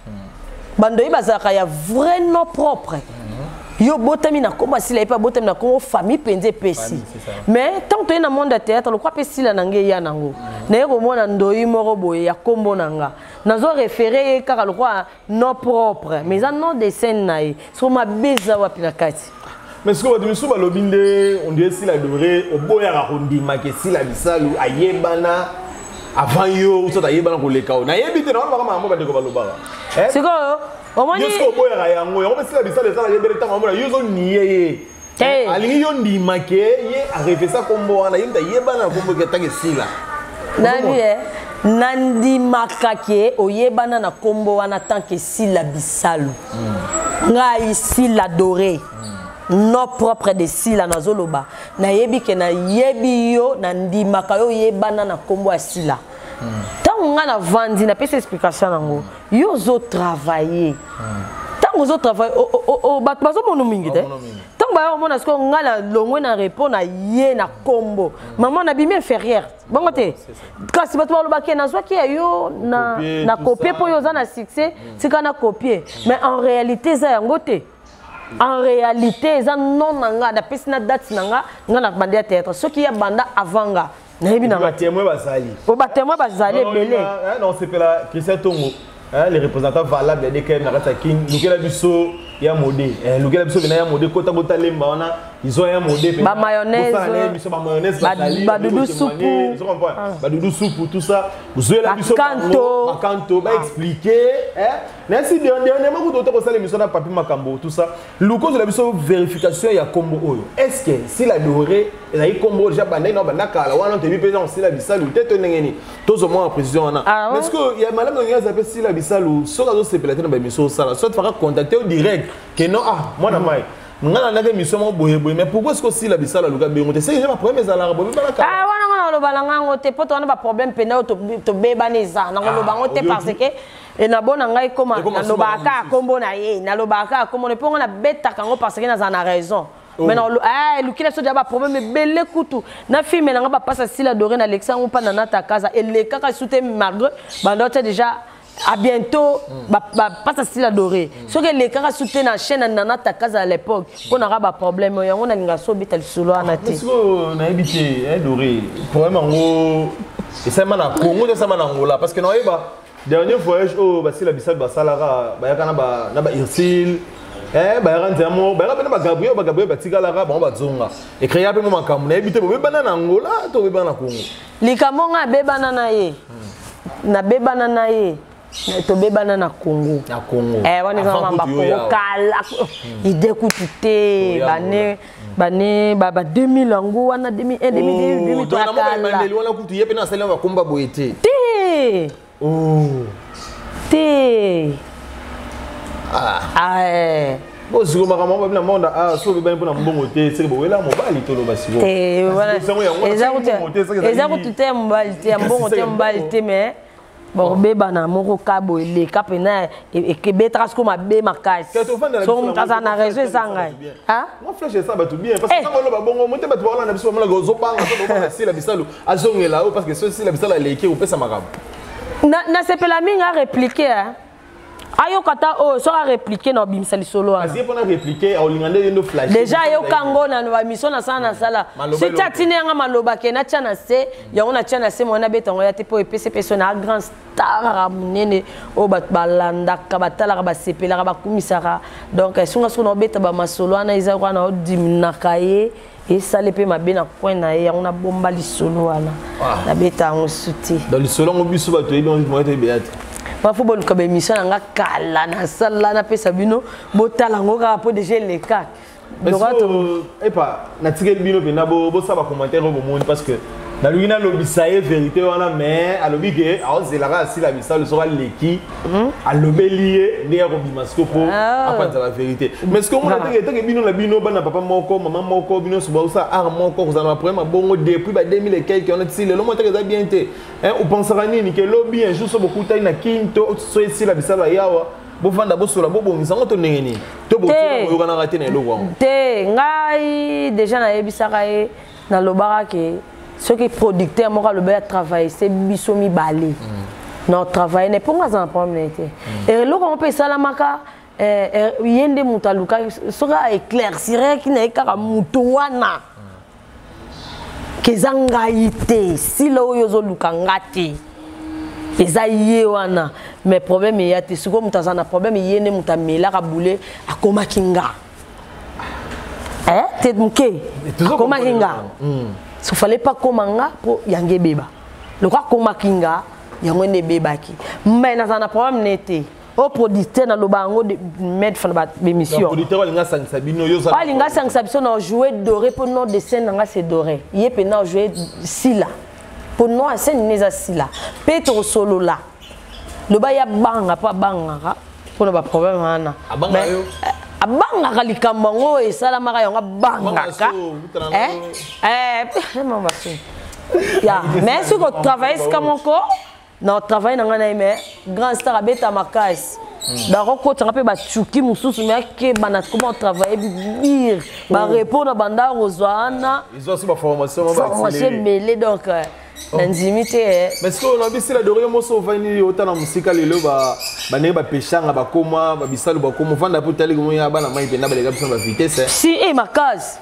[SPEAKER 1] bandoi bazalaka ya vrai nom propre. Yo botami na nkombo asila, ye mpe abotami na nkombo famille mpenza epesi.
[SPEAKER 2] Famille, c'est ça.
[SPEAKER 1] Mais ntango toye na monde ya théâtre, lokwa mpe Sila na ngai eya nango, naye komona ndoi moko boye ya nkombo na nga, nazo référé ye kaka lokwa nom propre, mais eza nom de scène na ye. So mabe eza wapi na kati?
[SPEAKER 2] Mais sikoyo bato misusu balobi nde on dirait Sila Doré oboyaka kondimaka Sila Bisalu ayebana avant yo, soki ayebana koleka o, nayebi te, nawana baka makambo bandeko balobaka. Eh?
[SPEAKER 1] Sikoyo omoni
[SPEAKER 2] Yo soki oboyaka yango, yango mpe Sila Bisalu eza nayebele ntango amona yo ozonie ye.
[SPEAKER 1] Te.
[SPEAKER 2] Alingi yo ndima ke ye arefesa kombo wana, ye moto ayebana na kombo ke ntango esila.
[SPEAKER 1] Nabi e nandimaka ke oyebana na nkombo wana tant que Sila Bisalu. Ngai Sila Doré, nom propre de Sila, nazoloba, nayebi ke nayebi yo, nandimaka yo oyebana na nkombo ya Sila. Ntango ngai navandi, napesi explication nango, yo ozotravaille, ntango ozotravaille, bato bazomona mingi te.
[SPEAKER 2] Bazomona mingi.
[SPEAKER 1] Ntango baya komona sikoyo ngai nalongwe na repos na ye na nkombo mama, nabimi inférieure bongo te, kasi bato balobaki nazwaki ya yo na,
[SPEAKER 2] Copier,
[SPEAKER 1] na
[SPEAKER 2] tout
[SPEAKER 1] copie
[SPEAKER 2] ça.
[SPEAKER 1] Mpo yo oza na succès, tika na copie. Mais en réalité eza yango te. En réalité eza nom na nga, napesi na date na nga, nga na banda ya théâtre. Soki ya banda avant nga, nayebi na nga te.
[SPEAKER 2] Batémoin bazali.
[SPEAKER 1] Po batémoin bazali ebele.
[SPEAKER 2] Naosepela Christian Tongo. Hein, les représentants valables ya DKM na kati ya Kin, lukela biso ya mode, eh, lukela biso bena ya mode kota kota lemba wana ils ont ya mode
[SPEAKER 1] ba mayonnaise,
[SPEAKER 2] biso ba mayonnaise,
[SPEAKER 1] ba dudu supu,
[SPEAKER 2] ba dudu supu, tout ça, zoela biso
[SPEAKER 1] ba
[SPEAKER 2] kanto ba expliquer, hein, nasi dernièrement kuto to kosala émission na papi makambo, tout ça, luko zola biso vérification ya kombo oyo, est-ce que si la dorée ezali kombo déjà bandai na banda kala wana te bi pesa sila bisalu te to ndenge ni tozo mwa précision wana. Mais est-ce que ya madame ndenge aza pe sila bisalu soka zo sepela te na ba émission sala soit faka contacter au direct que non, ah mwana mai ngana ndaka émission mo boye boye, mais pourquoi est-ce que sila bisalu luka bengo te, c'est que ba problème ezala boye bala
[SPEAKER 1] kala, ah wana ngana loba la ngango te poto wana ba problème pena to beba neza na loba ngo te parce que et na bona ngai koma na loba ka kombo na ye na loba ka kombo ne ponga na beta kango parce que na za na raison. Maintenant, eh, lukila so ba problème belé kutu. Na film na nga passa sila doré na Alexa on pa na nata casa et les kaka soute malgré bandote déjà à bientôt ba passa sila doré. Ce que les kaka soute na chaîne na nata casa à l'époque, on aura ba problème yango na linga so beta solo na te.
[SPEAKER 2] Parce que na habité eh doré, problème en gros et ça na Congo ça na Angola parce que na yeba dernier voyage oh ba sila bisal ba salara ba yaka na ba na ba Irsil. Eh ba ranzamo ba ba ba Gabriel ba Gabriel ba tikalaka ba ba zonga e créer pe mo makambo na ebite bo bana na Angola to be bana Congo
[SPEAKER 1] likambo nga be bana na ye na be bana na ye to be bana na Congo
[SPEAKER 2] na Congo
[SPEAKER 1] eh wana za mamba Congo kala ide kutute bane bane ba 2000 ango wana 2001 2002 2003 kala
[SPEAKER 2] wana kutu ye pe na sala ba komba boyete
[SPEAKER 1] te
[SPEAKER 2] oh
[SPEAKER 1] te.
[SPEAKER 2] Ah
[SPEAKER 1] eh.
[SPEAKER 2] Bon, si vous m'avez dit ah, si vous avez dit c'est que vous avez dit
[SPEAKER 1] que mais bon, bébé na moko kabo ele kapena et que betra ce ma bé makasi. So mtaza na raison sanga.
[SPEAKER 2] Hein? Moi flèche ça ba tout bien parce que quand on ba bongo monte ba tout na biso mala gozo banga so ba sila bisalu azongela parce que ceci la bisala leke ou pesa makabo.
[SPEAKER 1] Na sepela minga répliquer hein. Ayo kata oh so a répliquer na bimisa lisolo
[SPEAKER 2] wana. Parce que pona répliquer olingande yendo flash.
[SPEAKER 1] Déjà yo kango na ba mission na sana sala. Si tati ne nga maloba ke na tia na se, yango na tia na se mona beta ngo ya te po epese peso na grand star munene o ba balanda ka batala ba sepela ba kumisaka. Donc sunga so na beta ba masolo wana eza kwa na odimnaka ye et ça le pe mabe na coin na ye yango na bomba lisolo wana. Na beta ngo suti.
[SPEAKER 2] Dans lisolo ngo biso ba to yebi ngo te beata.
[SPEAKER 1] Parfois boluka ba émission nga kala na sala na pesa bino botala ngo kaka po déjà le cas.
[SPEAKER 2] Mais epa na tikeli bino pe na bo bo saba commentaire bo moni parce que na lugi na lobisa ye vérité wana mais alobi ke aozelaka asila misalo soka leki alobeli ye nde ya kobima siko po apanza la vérité. Mais ce que mona teke teke bino na bino bana papa moko mama moko bino so ba sa art moko kozala na problème bongo depuis ba 2000 et quelques on ti lelo mona teke za bien te. Hein, ou pensera nini que lobi un jour so beaucoup taille na kinto so esila bisala yawa bofanda bosola bobongisa ngo to ndenge nini to boyoka na raté na eloko yango
[SPEAKER 1] te ngai déjà nayebisaka ye nalobaka ke soki producteur moko alobi ya travailler c'est biso mibale na travailler ne mpo nga aza na problème na ye te eloko yango mpe esalamaka ye nde moto alukaki soki aéclairciraki na ye kaka moto wana keza ngai te sila oyo ozoluka nga te eza ye wana mais problème eya te sikoyo moto aza na problème ye nde moto amelaka bule akomaki nga te moke akomaki nga so fallait pas koma nga po yango ebeba lokola akomaki nga yango nde ebebaki mais naza na problème ne te au producteur na loba yango mettre na ba émission
[SPEAKER 2] producteur alinga sangisa bino yo
[SPEAKER 1] za alinga sangisa biso na jouer doré pour nom de scène nga c'est doré ye pe na jouer sila pour nom scène neza sila pe to solo la loba ya banga pa banga pour na ba problème wana
[SPEAKER 2] abanga yo
[SPEAKER 1] abanga ka likambo ngo esala maka yango banga ka eh eh mama ya mais si ko travailler comme encore na travail na ngai mais grand star abeta makasi donc okotanga mpe bacuki mosusu mais akebana comment travailler bire barepond na banda kozwa wana
[SPEAKER 2] formation
[SPEAKER 1] ebele donc na ndimi te.
[SPEAKER 2] Mais ce que on a vu la doré moso ovandi otala mosika lelo bandenge bapeshanga bakoma babisalu bakoma ovanda mpo otali komoya bana mai mpena baleka biso na bavitesse
[SPEAKER 1] si e makasi.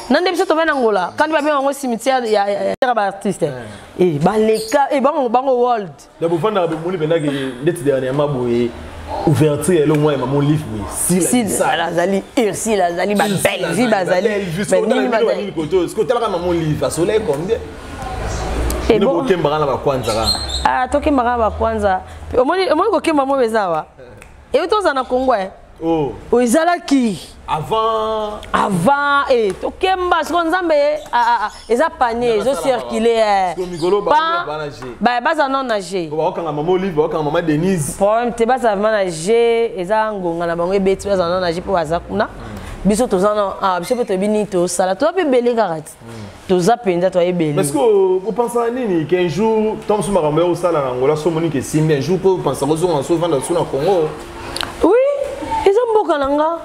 [SPEAKER 1] Na nde biso tovandi na Angola. Kandi babenga yango cimetière ya ba artiste. Eh baleka eh bango bango world.
[SPEAKER 2] Na bofandaka bomoni mpenza ke ndeti dernièrement boye ouverture ya elongo mwa ya mama Olive boye
[SPEAKER 1] Sila
[SPEAKER 2] Sila
[SPEAKER 1] azali Ursule azali ba Bellevue bazali
[SPEAKER 2] nini bazali koto sikoyo otalaka mama Olive asolai combien? Bino bokembaka na bakwanza kaka.
[SPEAKER 1] Ah tokembaka na bakwanza. Omoni omoni kokemba mo eza awa. Eyo toza na Congo eh.
[SPEAKER 2] Oh.
[SPEAKER 1] Ezalaki
[SPEAKER 2] avant
[SPEAKER 1] avant eh tokemba siko nzambe eza panier ezo circuler eh. Ba baza non na G.
[SPEAKER 2] Bakokanga mama Olive, bakokanga mama Denise.
[SPEAKER 1] Problème te baza vraiment na G eza ngonga na bango ebeti baza non na G po baza kuna. Biso toza na ah biso pe toyebi nini tosala toza pe ebele kaka ti. Toza mpenza toya ebele.
[SPEAKER 2] Parce que opensaka nini qu'un jour ntango mosusu makambo ya osala na Angola so omoni ke esimbi un jour mpo opensaka ozonga so ovanda so na Congo?
[SPEAKER 1] Oui, eza mboka na nga.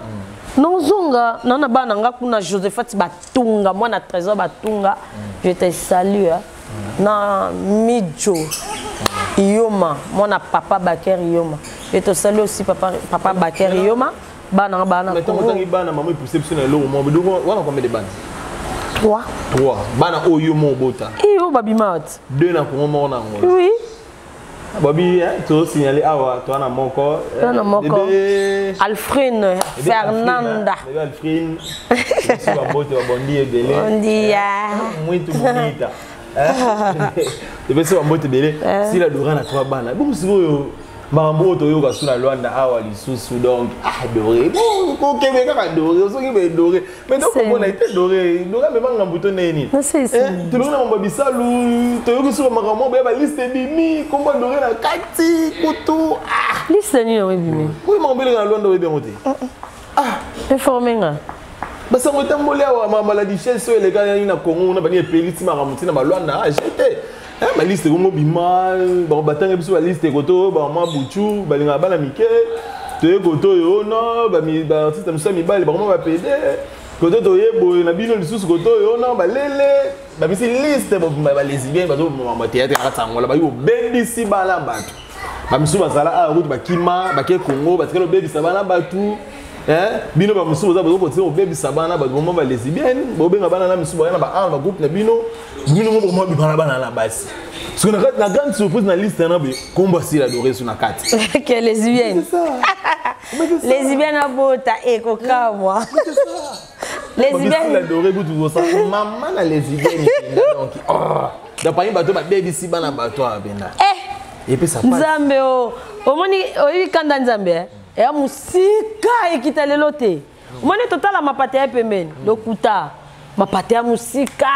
[SPEAKER 1] Nozonga na na bana nga kuna Josephat Batunga mwana Trésor Batunga. Je te salue hein. Na Midjo Iyoma mwana papa Baker Iyoma. Je te salue aussi papa papa Baker Iyoma. Bana nga bana
[SPEAKER 2] Mais ntango otangi bana mama epuse biso na eloko moko donc wana combien de bana?
[SPEAKER 1] 3.
[SPEAKER 2] 3 bana oyo yo moko obota.
[SPEAKER 1] Eh oyo babima wapi?
[SPEAKER 2] 2 na Congo moko na Angola.
[SPEAKER 1] Oui.
[SPEAKER 2] Babi tosignale awa toa na moko.
[SPEAKER 1] Toa na moko. Alfrine Fernanda.
[SPEAKER 2] Bébé Alfrine. Biso bambote babondi ebele.
[SPEAKER 1] Bondi ya.
[SPEAKER 2] Mwitu bonita. Epesi bambote ebele. Sila Dora na 3 bana. Bongo sikoyo makambo oyo toyoka su na Luanda awa lisusu donc ah Doré kokebe kaka Doré soki be Doré mais tokomona ete Doré Doré amema ngambu to ndenge nini tolongi na mambo ya bisalu toyoki suka makambo boya baliste ebimi kombo ya Doré na kati kutu ah
[SPEAKER 1] liste nini yango ebimi?
[SPEAKER 2] Oyo makambo eleka na Luanda oyebi yango te?
[SPEAKER 1] Ah informe nga.
[SPEAKER 2] Basango etamboli awa makambo ya la duchesse oyo elekani na Congo kuna bani epelisi makambo ntina balwanda agete baliste kongo bima bango batanga biso baliste koto bamama buchu balingaka bana mike toye koto oyo no baartiste mosusu ya mibali bakoma bapede koto toye boye na bino lisusu koto oyo no balele babisi liste bobima balesbien bazoboma théâtre na kati ya Angola bayi bobebisi bana bato bamisusu bazala awa kutu bakima bake Congo batikali obebisa bana bato. Bino bamosusu boza bozokotika kobebisa bana bato boma balesbienne bobenga bana na misusu baya na baarme bagroupe na bino bino mo bokoma bima na bana na basi. Parce que na grande surprise na liste na be kombo Sila Doré sur na kati.
[SPEAKER 1] Que lesbienne. Lesbienne abota ekokamwa.
[SPEAKER 2] Lesbienne. Sila Doré kutu kosa mama na lesbienne donc oh da parmi bato ba bebisi bana bato abena.
[SPEAKER 1] Eh.
[SPEAKER 2] Et puis ça
[SPEAKER 1] passe. Nzambe o omoni oyebi kanda Nzambe ya musika ekita lelo te. Omoni totala mapata ya pembeni lokuta mapata ya musika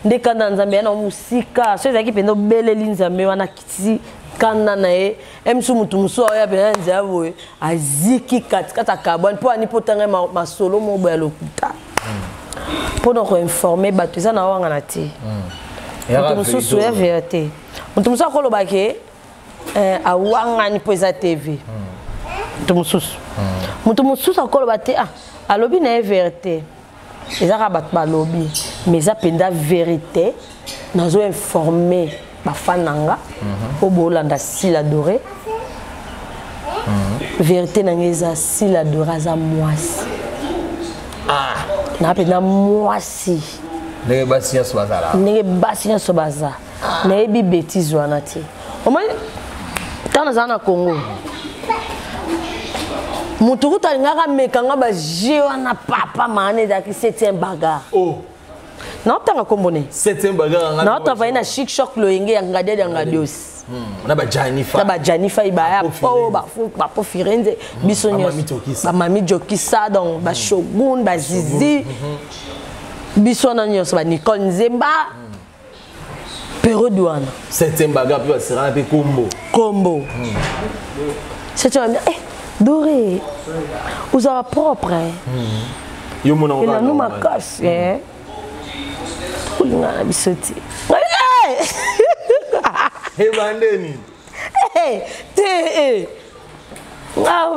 [SPEAKER 1] nde kanda Nzambe ya na musika so ezalaki mpenza obeleli Nzambe wana akitisi kanda na ye emsu mutu mosusu aoya mpenza nzela boye aziki katikati akabwani mpo ani mpo tanga masolo moko boye ya lokuta mpona koinforme bato eza na wangana te. Moto mosusu ya vérité moto mosusu akoloba ke awangani mpo eza TV. Moto mosusu moto mosusu akoloba te ah alobi na ye vérité eza kaka bato balobi mais eza mpenza vérité. Nazo informe bafan na nga oyo bolanda Sila Doré. Vérité na ngai eza Sila Doré aza mwasi. Na mpenza mwasi.
[SPEAKER 2] Ndenge basi nyonso bazala.
[SPEAKER 1] Ndenge basi nyonso baza. Nayebi bêtise wana te. Omoni ntango nazala na Congo motu kutu alingaka amekanga baje wana papa maana ezalaki septième bagarre.
[SPEAKER 2] Oh.
[SPEAKER 1] Naotanga kombo ne.
[SPEAKER 2] Septième bagarre.
[SPEAKER 1] Naotravaille na Chic Choc Loyenge ya Ngadia ya Ngadios.
[SPEAKER 2] Na ba Janifa.
[SPEAKER 1] Na ba Janifa ibaya po ba po Firenze biso nyonso. Ba Mami Jokisa donc ba Shogun ba Zizi. Biso na nyonso ba Nicole Nzemba. Période wana.
[SPEAKER 2] Septième bagarre puis basera mpe kombo.
[SPEAKER 1] Kombo. Septième bagarre. Eh Doré. Ozala propre.
[SPEAKER 2] Yo mona
[SPEAKER 1] elanu makasi eh. Kolinga na biso te.
[SPEAKER 2] Ebandeni.
[SPEAKER 1] Te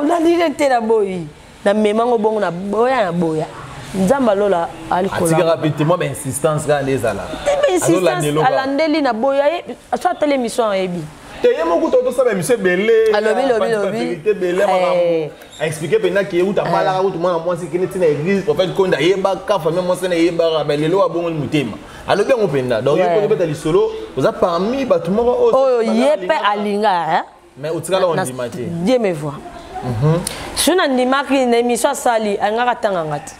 [SPEAKER 1] nalingi te na boyi namemango bongo na boya na boya Nzambe alola.
[SPEAKER 2] Atikaka mpe te mwa bainsistance kaka nde ezala.
[SPEAKER 1] Te, bainsistance alandeli na boya ye so atali émission ayebi.
[SPEAKER 2] Te, ye moko to tosala émission ebele.
[SPEAKER 1] Alobi, lobi, lobi.
[SPEAKER 2] Vérité ebele, makambo aexpliquer mpenza ke euta abalaka kutu mwana mwasi, kende ntina église, prophète Konde ayebaka, famille mwasi na eyebaka, mais lelo abongoli motema, alobi yango mpenza. Donc yo mpo obeta lisolo, oza parmi bato moko
[SPEAKER 1] oyo ye mpe alinga.
[SPEAKER 2] Mais otikala ondima te.
[SPEAKER 1] Dieu me voit. Soki nandimaki na émission asali, alingaka atanganga te.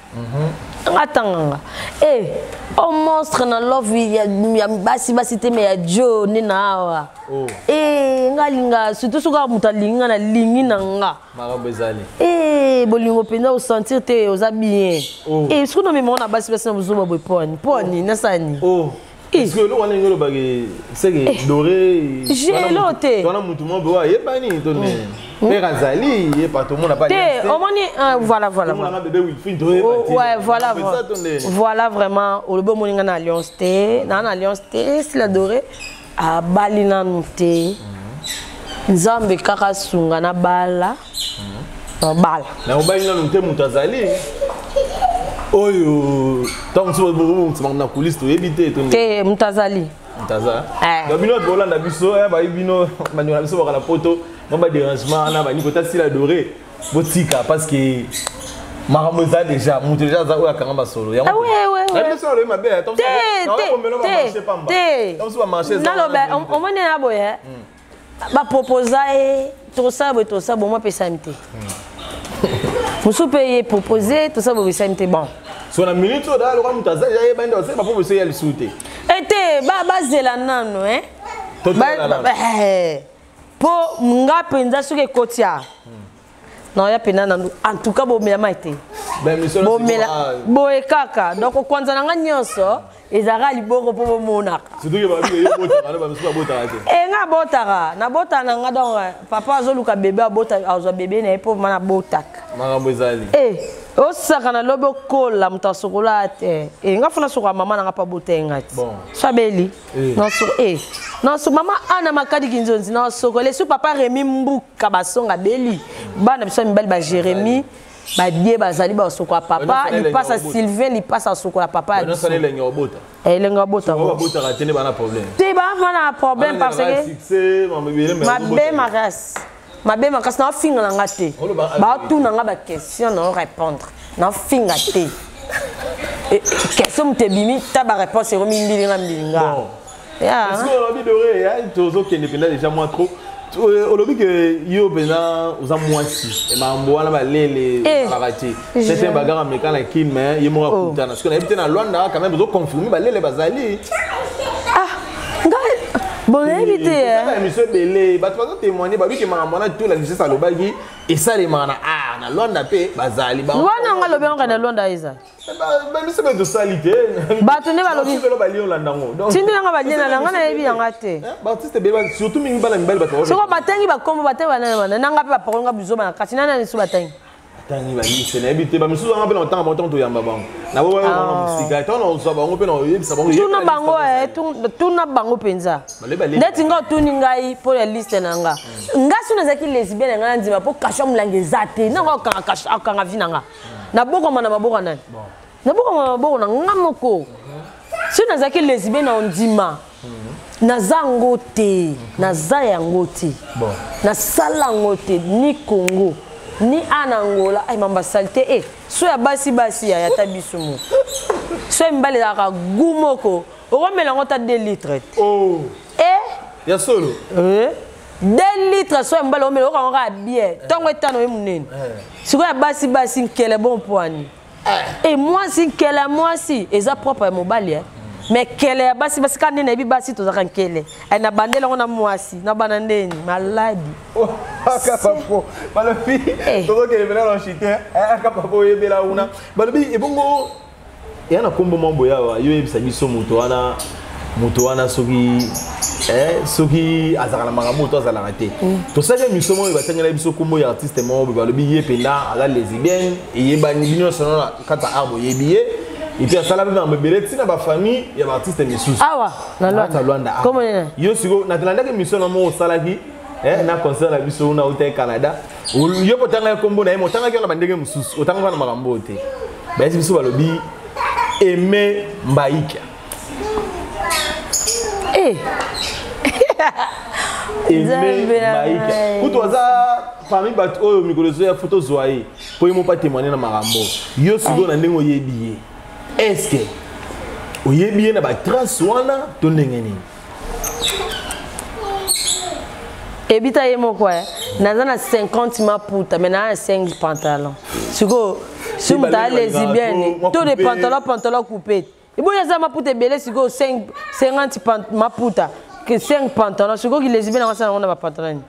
[SPEAKER 1] Anga atanganga e o monstre na love ya basi basi te, mais ya jo nde na awa. E nga alinga surtout soki kaka moto alingi nga, nalingi na nga.
[SPEAKER 2] Makambo ezali.
[SPEAKER 1] E bolingo mpenza, osentir te oza bien. E soki nomemako na basi basi na bozoba boye, poni poni nasani.
[SPEAKER 2] Parce que eloko wana ndenge olobaki, seke doré
[SPEAKER 1] Elo te.
[SPEAKER 2] Wana mutu moko boye ayebani to nde père azali ye pa tomona pa.
[SPEAKER 1] Te, omoni, voilà.
[SPEAKER 2] Tomonanga bébé Wilfrid, toyeba te.
[SPEAKER 1] Ouais, voilà, vraiment olobi, omoni nga na alliance te, naa na alliance te. Sila Doré abali nanu te. Nzambe kaka asunga na bala bala.
[SPEAKER 2] Na obali nanu te, moto azali oyo ntango mosusu bobongisa na coulisse, toyebi te to.
[SPEAKER 1] Te, moto azali.
[SPEAKER 2] Moto aza. Donc bino bato bolanda biso, bayi bino bandeko na biso baka na Poto, mwa badérangement wana bani kota Sila Doré, botika, parce que makambo eza déjà, moto déjà aza oyo akanga masolo.
[SPEAKER 1] Yango
[SPEAKER 2] alobi mabe.
[SPEAKER 1] Te, naloba, omoni na boye baproposa ye, tosala boye, tosala boye, apesami te. Mosusu mpe ye propose, tosala boye, esami te. Bon.
[SPEAKER 2] So na minute oyo daa loka moto aza deja yebani nde basali bapropose ya lisusu te.
[SPEAKER 1] Ete bazela nano mpo nga mpenza soki ekoti a naoya mpenza nanu. En tout cas bomela mai te, bomela boye kaka. Donc okwanza na nga nyonso ezalaka liboko mpo bomonaka. E nga abotaka, nabotaka na nga. Donc papa azoluka bebe, abota, azwa bebe na ye mpo ma nabotaka.
[SPEAKER 2] Makambo ezali.
[SPEAKER 1] E osaka na lobi okola, moto asokola te. E nga fona sokola mama na nga mpo abota ye nga ti so abeli. Naso mama Ana Makadi Kinzonzi nasokole so papa Remi Mbuka basonga beli bana biso ya mibali, ba Jérémie badie bazali basokola papa lipasa, Sylvain lipasa asokola papa ya biso. Elenge obota te, bava na problème parce que mabe makasi, mabe makasi. Naofinga na nga te, baotuna nga baquestion, nao répondre, naofinga te. Question moto ebimi ta baréponse ekomi mbilinga mbilinga.
[SPEAKER 2] Olobi Doré, tozokende mpenza déjà mwa trop. Olobi ke yo mpenza oza mwasi, makambo wana balele ezalaka te. Certain bagarre ameka na Kine, mais ye moko akutana soki nayebi te na Lwanda, quand même ozoconfirme balele bazali.
[SPEAKER 1] Ah, ngai bon nayebi te.
[SPEAKER 2] Émission ebele, bato bazotémoigne, babi ke makambo wana to la justice alobaki esalemaka na art na Lwanda mpe bazali.
[SPEAKER 1] Wana nga alobi yango na Lwanda eza.
[SPEAKER 2] Biso mpe tosali te.
[SPEAKER 1] Bato nde balobi.
[SPEAKER 2] Bali olanda yango.
[SPEAKER 1] Tindi nanga balie na nga, nayebi yanga te.
[SPEAKER 2] Baartiste ebele, surtout mingi bana mibali, bato.
[SPEAKER 1] Soko batangi bakombo, batangi banani wana nanga mpe bapakoli nga bizoba na kati nani nani so batangi.
[SPEAKER 2] Batangi baliste, nayebi te. Bamisusu wana mpe na otanga bango, ntango toyamba bango na bo bango mosika, ntango na ozwa bango mpe na oyebisa bango.
[SPEAKER 1] Tuna bango, tuna bango mpenza. Ndeti nga otuni ngai mpo ya liste na nga, nga so nazalaki lesbienne, nga na ndima mpo kasha molangi eza te. Nanga okanga vi na nga, nabokama na maboko nani? Nabokama na maboko na nga moko. Soki nazalaki lesbienne, na ondima. Naza yango te, naza yango te, nasala yango te, ni Congo ni a na Angola. Ay mamba sali te. E so ya basi basi ya ata biso mo so ya mibali ezalaka gu moko, okomela yango ata 2 litre te.
[SPEAKER 2] E ya solo.
[SPEAKER 1] 2 litres so ya mobali omela, okango kaka bien ntongo etano ye monene. Sikoyo ya basi basi nkele bon poani e mwasi, nkele ya mwasi eza propre ya mobali, mais nkele ya basi basi kaka nde nayebi. Basi tozalaka nkele na bandela yango na mwasi na bana ndeni maladi.
[SPEAKER 2] Akapapo balobi tozokende mpena na chite. Akapapo oyebela una balobi ebongo eya na nkombo mwa boye awa. Yo oyebisa biso moto wana, moto wana soki azalaka na makambo to azalaka te. Tosalaki émission moko, batangela biso nkombo ya artiste moko boye, balobi ye mpenza aza lesbienne, eyebani, bino nyonso na kati ya art boyebi ye, et puis asala mpe makambo ebele ntina bafamille ya baartiste misusu.
[SPEAKER 1] Awa na
[SPEAKER 2] Lwanda. Lwanda yo sikoyo nalandaki émission na moko osalaki na concert na biso una uta Canada. Yo mpo otangaki nkombo na ye, otangaki wana bandenge mosusu, otangaki wana makambo oyo te. Bayesi biso, balobi Aime Mbaika. Aimé Maïka kutu aza parmi bato oyo mikolo ezoya fo tozwa ye mpo ye moko atémoigne na makambo yo. Sikoyo, na ndenge oyebi ye, est ce que oyebi ye na batrace wana to ndenge nini?
[SPEAKER 1] Ebita ye moko eh. Naza na 50 maputa, mais naa na 5 pantalon. Sikoyo si moto aya lesbienne to de pantalon, pantalon coupé, eboyi aza maputa ebele. Sikoyo 50 maputa ke 5 pantalon, sikoyo ki lesbienne yango asala yango na bapantalon nini?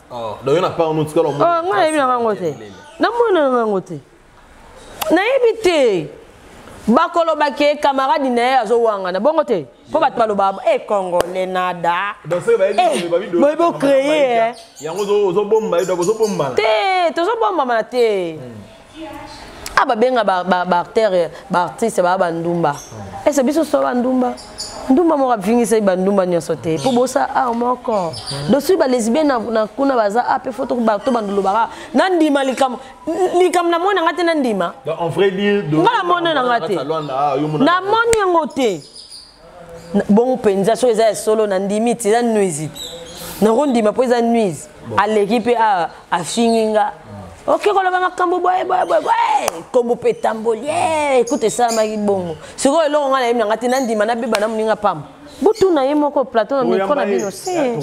[SPEAKER 2] Donc yo na part no tikala.
[SPEAKER 1] Ngai nayebi na ngango te, namona na ngango te, nayebi te. Bakoloba ke camarade na ye azowangana bongo te, mpo bato baloba e congolais nada boye bocréer.
[SPEAKER 2] Yango ozobomba ye, donc ozobombana.
[SPEAKER 1] Te, tozobombamana te. A babenga baacteur, baartiste baa bandumba. Ese biso so bandumba, ndumba moko afingisai bandumba nyonso te, mpo bosa art moko. Donc soki balesbienne na kuna baza a mpe fo to bandolobaka, nandima likambo, likambo namoni nanga te, nandima.
[SPEAKER 2] En vrai dire,
[SPEAKER 1] nga namoni nanga te, namoni yango te. Bongo mpenza soki eza ya solo, nandimi ti eza nuise, nakondima mpo eza nuise. Aleki mpe afingi nga, oke koloba makambo boye boye boye boye, kombo mpe etamboli. Ekuta esalamaki bongo. Sikoyo eloko ngai nayebi nanga te, nandima nabeba na moninga pamba. Botuna ye moko, plateau na micro na bino se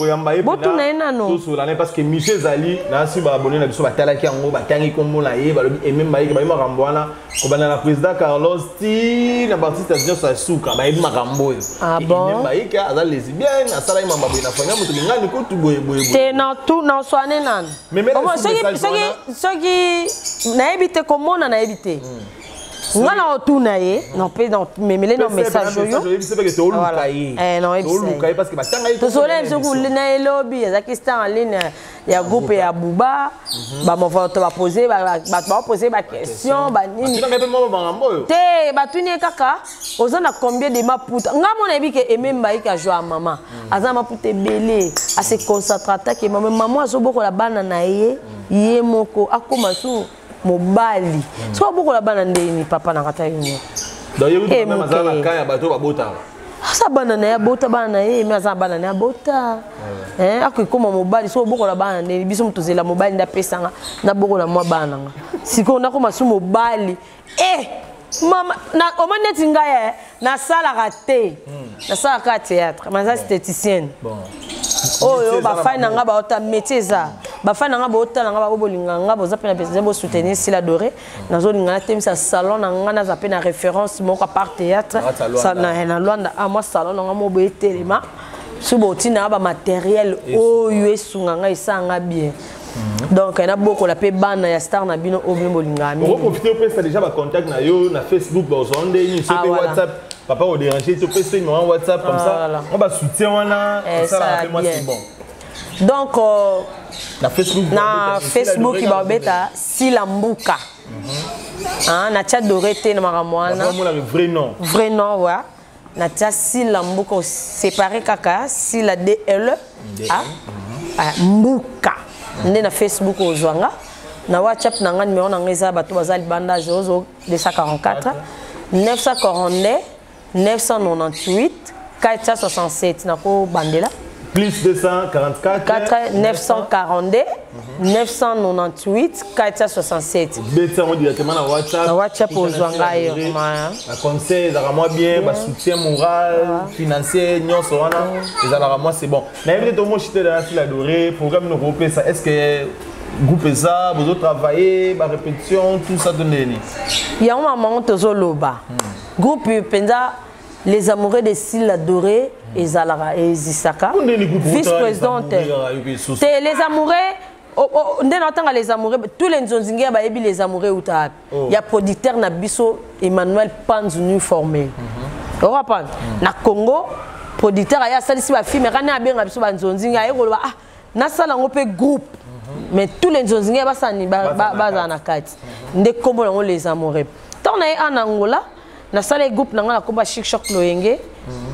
[SPEAKER 1] botuna ye nano.
[SPEAKER 2] Tosolana, parce que monsieur ezali nasi baabonné na biso batalaki yango, batangi nkombo na ye, balobi Aimé Maike, bayebi makambo wana, kobanda na président Carlos ti na baartiste nyonso ya suka, bayebi makambo oyo.
[SPEAKER 1] Ah bon?
[SPEAKER 2] Aimé Maike aza lesbienne, asalaki mambo boye na famille, moto lingani kutu boye boye.
[SPEAKER 1] Te, na tu na oswane nano. Soki nayebi te, komona nayebi te, nga na otuna ye mpe memele na message oyo. Tosola biso na elobi azalaki star en ligne ya groupe ya Buba, bamovoto bapose, bato baopose baquestion banini te, batuni ye kaka: oza na combien de maputa? Nga mo nayebi ke Aimé Mbaika azwa ya mama, aza na maputa ebele, ase concentre atake mama. Mama azobokola bana na ye ye moko, akóma su mobali. Soki abokola bana ndeni, papa na kata ye moko. Aza bana na ye, abota bana na ye, me aza na bana na ye, abota, akoki koma mobali. Soki obokola bana ndeni, biso moto ozela mobali nde apesanga nabokola mwa bana nanga. Sikoyo nakoma su mobali e mama omoni neti ngai nasalaka te, nasalaka théâtre, naza esthéticienne. Oyo bafani na nga baota métier, eza bafani na nga baotala nga, bao bolinga nga, boza mpe na besoin bosoutenir Sila Doré. Nazolinga natemisa salon na nga, naza mpe na référence moko à part théâtre na Lwanda. A mwa salon na nga mo boye etelema, so botinaka bamatériel oyo esunga ngai, esanga bien. Donc nabokola mpe bana ya star na bino oyo bino bolingaka
[SPEAKER 2] mingi. Okoprofite opesa déjà bacontact na yo na Facebook, bazwa ndeni soki WhatsApp, papa odérange, topesa numéro WhatsApp, comme ça mo basoutien wana esalaka mpe mwa, c'est bon.
[SPEAKER 1] Donc
[SPEAKER 2] na Facebook.
[SPEAKER 1] Na Facebook babeta Sila Mbuka. Natia Doré te na makambo wana.
[SPEAKER 2] Vrai nom.
[SPEAKER 1] Vrai nom wa natia Sila Mbuka, séparé kaka Sila dl a Mbuka nde na Facebook ozwanga. Na WhatsApp na nga, numéro na nga eza, bato baza libanda, 0244 942 998 467. Nakobandela.
[SPEAKER 2] Plus 244.
[SPEAKER 1] 4 942 998 467.
[SPEAKER 2] Beti yango directement na WhatsApp.
[SPEAKER 1] Na WhatsApp ozwa ngai.
[SPEAKER 2] Baconseil ezalaka mwa bien, basoutien moral, financier, nyonso wana ezalaka mwa, c'est bon. Nayebi te, tomoshi te na Sila Doré, programme nini okopesa? Est ce que groupe eza, bozotravailler, barépétition, tout ça, to ndeni?
[SPEAKER 1] Yango mamango tozoloba, groupe mpenza Les Amoureux de Sila Doré ezalaka, ezisaka vice présidente te. Les Amoureux nde naotanga Les Amoureux, tous les nzonzingi bayebi Les Amoureux euta wapi. Ya producteur na biso Emmanuel Panzu nu formé okapana na Congo. Producteur aye asalisi bafilme kani, abenga biso banzonzingi, aye koloba: ah, nasala yango mpe groupe, mais tous les nzonzingi basani bazala na kati, nde nkombo nango Les Amoureux. Ntango na ye a na Angola, nasala groupe na ngai na komba Chic Choc Loyenge,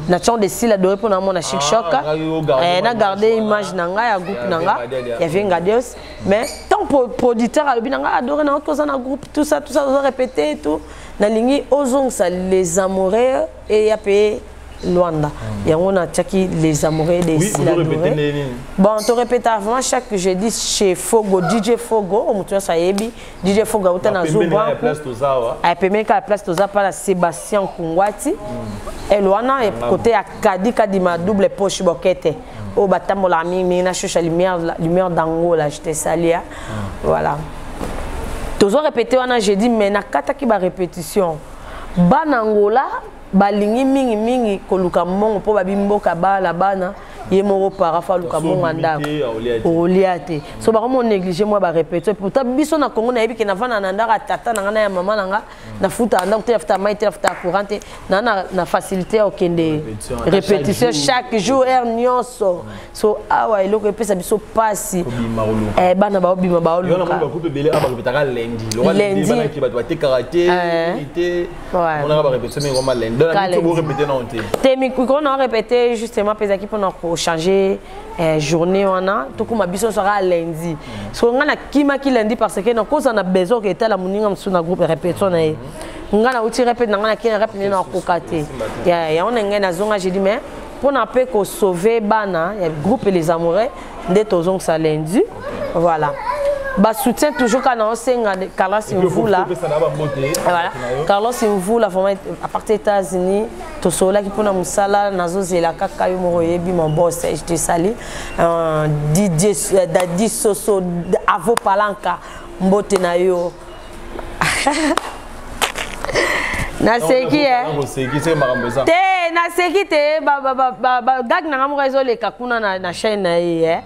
[SPEAKER 1] na tian de Sila Doré mpo na mona Chic Choc, na garde image na ngai ya groupe na nga ya Vengadios. Mais tant producteur alobi na ngai: adoré na otoza na groupe, tout ça, tout ça, ozo répéter tout, nalingi ozongisa Les Amoureux eya mpe. Luanda. Yango natiaki Les Amoureux de
[SPEAKER 2] Oui,
[SPEAKER 1] Sila
[SPEAKER 2] vous répétez
[SPEAKER 1] Doré.
[SPEAKER 2] nini?
[SPEAKER 1] Bon, to répète vraiment chaque jeudi chez Fogo, DJ Fogo, moto nyonso ayebi DJ Fogo auta na
[SPEAKER 2] Pembeni ya
[SPEAKER 1] Zubanku.
[SPEAKER 2] place tozawa.
[SPEAKER 1] Pembeni kaka place toza pa na Sébastien Kungwati, ele wana côté ya Kadi Kadima, double poche bokete oyo batambolaka mingimingi na Shosha Lumière, Lumière d'Angola, je te salue, hein. Voilà, tozo répété wana jeudi, mais nakataki barépétition. Bana Angola balingi mingimingi koluka mbongo mpo babi mboka bala bana ye moko parafa aluka mbongo ya ndako. Okolia te. So bakomo néglige mwa barépétition. Pourtant biso na Congo, nayebi ke navanda na ndako ya tata na nga na ya mama na nga, nafutaka ndako te, nafuta mai te, nafuta courant te, na facilité ya kokende répétition chaque jour, heure nyonso. So awa eloko epesa biso mpasi, bana baobima baoluka.
[SPEAKER 2] Bagroupe ebele awa barépétaka lundi. Lundi banaki bato batekaka te te, monaka barépétition mingi koma lundi. Donc borépété nano te?
[SPEAKER 1] Te, mikolo na répété justement mpe ezalaki mpona kochanger journée wana, tokóma biso nyonso kaka lundi. So ngai nakimaki lundi parce que nakozala na besoin ke etala moninga mosusu na groupe répétition na ye. Ngai nauti répété na ngai, nakei na répété na nakoka te. Yango na ngai nazonga jeudi, mais mpona mpe kosauve bana ya groupe Les Amoureux nde tozongisa lundi. Voilà, basoutien toujours kaka na osenga Carlos Mvula. Voilà, Carlos Mvula vraiment à partir États-Unis, tosololaki mpona mosala. Nazozela kaka yo moko oyebi, mon boss, je te salue. Didier Dadi Soso Avo Palanka, mbote na yo. Naseki te, naseki te. Bagag nanga moko ezoleka kuna na chaîne na ye,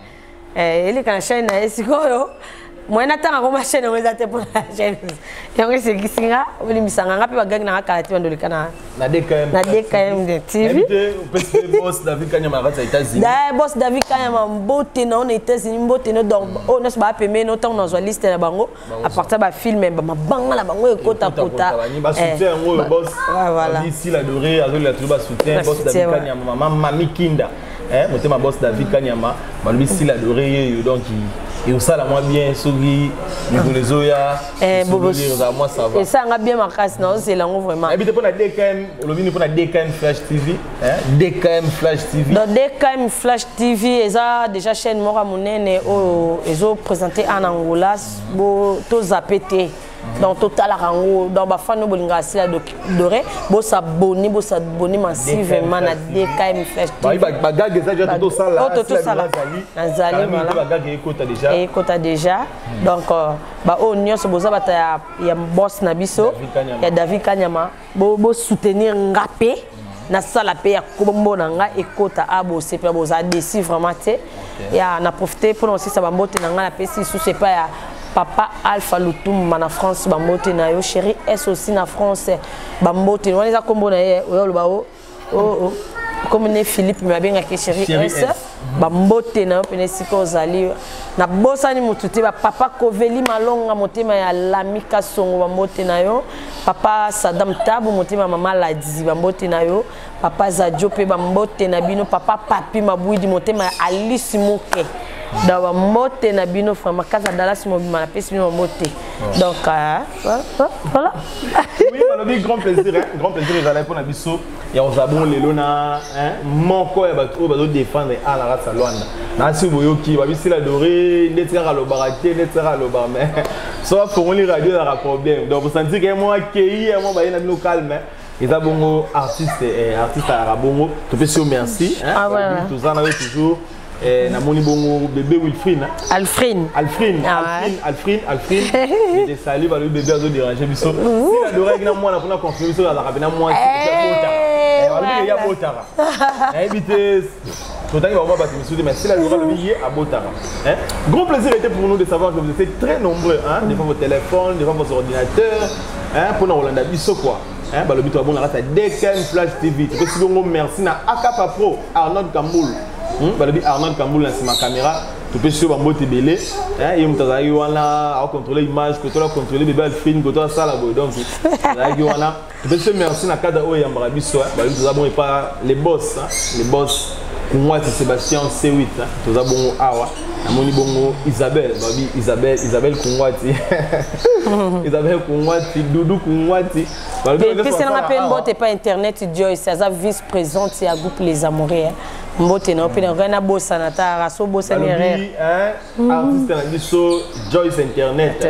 [SPEAKER 1] eleka na chaîne na ye. Sikoyo moyen natanga koma chaîne yango eza te, mpona chaîne yango esekisi nga, olimbisanga nga mpe. Bagag nanga kala te, bandoleka na
[SPEAKER 2] na DKM.
[SPEAKER 1] Na DKM TV.
[SPEAKER 2] Boss David Kanyama na kati ya États-Unis.
[SPEAKER 1] Boss David Kanyama, mbote na yo na États-Unis, mbote no. Donc oyo nyonso baapeme no, ntango nazwa liste na bango à partir bafilm, bamabanga na bango ekotakota.
[SPEAKER 2] Basoutien yango oyo boss Sila Doré azolela toujours basoutien. Boss David Kanyama, mama Mami Kinda, motema boss David Kanyama, balobi Sila Doré yeyo. Donc ekosala mwa bien soki mikolo ezoya, ezala mwa ça va.
[SPEAKER 1] Esalanga bien makasi, naozela yango vraiment.
[SPEAKER 2] Nayebi te mpona DKM, olobi nini mpona DKM Flash TV, DKM Flash TV?
[SPEAKER 1] Donc DKM Flash TV eza déjà chaîne moko ya monene oyo ezoprésente en Angola. Tozape te, donc totalaka yango. Donc bafani oyo bolingaka Sila Doré, bosabonner, bosabonner massivement na DKM Flash.
[SPEAKER 2] Bagag eza déjà, totosala.
[SPEAKER 1] Totosala, nazali.
[SPEAKER 2] Bagag ekota déjà.
[SPEAKER 1] Ekota déjà. Donc baoyo nyonso boza bata ya boss na biso ya David Kanyama, bosoutenir nga mpe nasala mpe ya kombo na nga ekota abose mpe bozala déçus vraiment te. Ya na profite mpona kosisa bambote na ngai, napesi lisusu epai ya papa Alpha Lutumba na France, bambote na yo. Chéri S aussi na France, bambote wana eza kombo na ye oyo oloba o comme ne Philippe me abengaki chéri S. Bambote na yo pene esika ozali. Nabosani motu te, bapapa Koveli Malonga, motema ya Lamika Songo, bambote na yo. Papa Sadam Tabu, motema ya mama Ladi, bambote na yo. Papa Zadio mpe bambote na bino. Papa Papi Mabwidi, motema ya Alice Moke, donc bambote na bino vraiment. Kasa Dalasi mobima, napesi bino bambote. Donc voilà.
[SPEAKER 2] Oui, balobi grand plaisir, hein? Grand plaisir ezalaki mpona biso ya kozala bongo lelo na moko ya bato oyo bazodéfendre a na kati ya Lwanda. Nasi boyoki babisila Doré ndeti kaka alobaka te, ndeti kaka alobaka, mais so afongoli radio ezalaka problème. Donc bosentir ke mwa akei mwa baye na bino calme. Eza bongo artiste, artiste ayaka bongo. Topesi yo merci, toza na yo toujours. Namoni bongo bébé Wilfrine.
[SPEAKER 1] Alfrine.
[SPEAKER 2] Alfrine. Alfrine, Alfrine, Alfrine, je te salue. Balobi bébé azodérange biso. Sila Doré na mwana mpona confirme biso, azalaka mpe na mwasi, balobi ye abotaka. Nayebi te, totangi bango bato misusu te, mais Sila Doré alobi ye abotaka. Grand plaisir était pour nous de savoir que vous étiez très nombreux, hein, devant vos téléphones, devant vos ordinateurs, hein, mpona kolanda biso quoi. Balobi to abonga kati ya DKM Flash TV. Topesi bongo merci na Akapa Pro Arnold Kambul. Balobi Arnold Kambul na nsima caméra, topesi yo bambote ebele. Ye moto azalaki wana akocontrôle image, kotola contrôle bébé Alfine, koto asala boye. Donc azalaki wana, topesi yo merci na cadre oyo eyambaka biso. Balobi toza bon epa les boss, les boss. Kungwati Sébastien C8, toza bongo awa. Namoni bongo Isabelle, babi Isabelle, Isabelle Kungwati. Isabelle Kungwati, Doudou Kungwati.
[SPEAKER 1] Peselanga mpe mbote pa internet. Joyce aza vice présidente ya groupe Les Amoureux. Mbote na yo mpe nakoki nabosana ta raso obosani erreur.
[SPEAKER 2] Artiste na biso Joyce internet,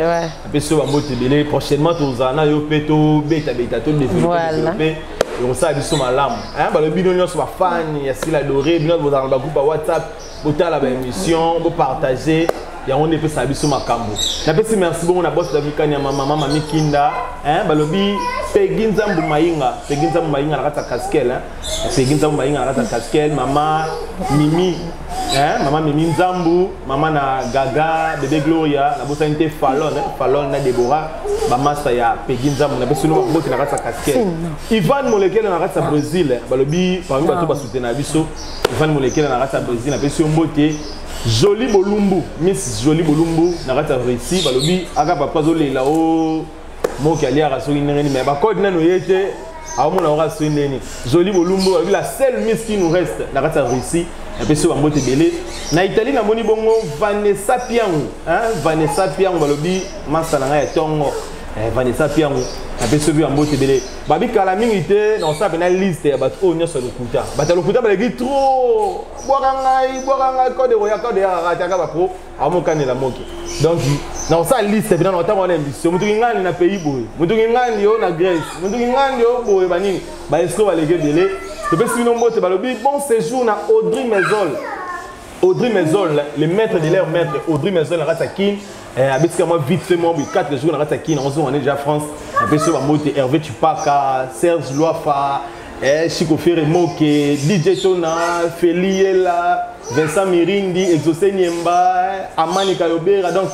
[SPEAKER 2] apesi yo bambote ebele. Prochainement tozala na yo mpe tobetabeta, todévelopper, ekosala biso malamu. Balobi bino nyonso bafani ya Sila Doré, bino bozala na bagroupe ya WhatsApp, botala baémission, bopartage, yango nde epesaka biso makambo. Napesi merci bongo na boss David Kanyama, mama Mami Kinda. Balobi Pegi Nzambu Mayinga, Pegi Nzambu Mayinga na kati ya Caskel, Pegi Nzambu Mayinga na kati ya Caskel, mama Mimi, mama Mimi Nzambu, mama na Gaga, bébé Gloria, nabosani te Falon, Falon na Debora, bamasta ya Pegi Nzambu, napesi bino bambote na kati ya Caskel. Ivan Molekele na kati ya Brésil, balobi parmi bato basoutenir biso, Ivan Molekele na kati ya Brésil, napesi yo mbote. Joli Bolumbu, Miss Joli Bolumbu na kati ya Russie, balobi aka papa azolela o moki aliaka soki ndenge nini, mais bacode nano ye te, aomona oka soki ndenge nini. Joli Bolumbu, balobi la seule miss qui nous reste na kati ya Russie, napesi yo bambote ebele. Na Italie namoni bongo Vanessa Piangu, Vanessa Piangu, balobi masa na ngai ya ntongo, Vanessa Piangu, napesi yo mpe bambote ebele. Babi kala mingi te na kosala mpena liste ya bato oyo nyonso ya lokuta. Bato ya lokuta baleki trop. Bwaka ngai, bwaka ngai, code ekoya, code eyakaka tiaka bapro amokanela moke. Donc na kosala liste mpena na kotango wana émission, motuki ngani na pays boye, motuki ngani yo na Grèce, motuki ngani yo boye, banini baescrocs baleki ebele. Topesi bino mbote, balobi bon séjour na Audrey Mesol, Audrey Mesol, le maître de leur maître, Audrey Mesol na kati ya Kin, abetika mwa vite fait mwa boye 4 jours na kati ya Kin, nazonga déjà France. Napesi yo bambote, Hervé Tupaka, Serge Loafa, Chico Ferre Moke, DJ Tona, Feli Yela, Vincent Mirindi, Exaucé Niemba, Amani Kayobera, donc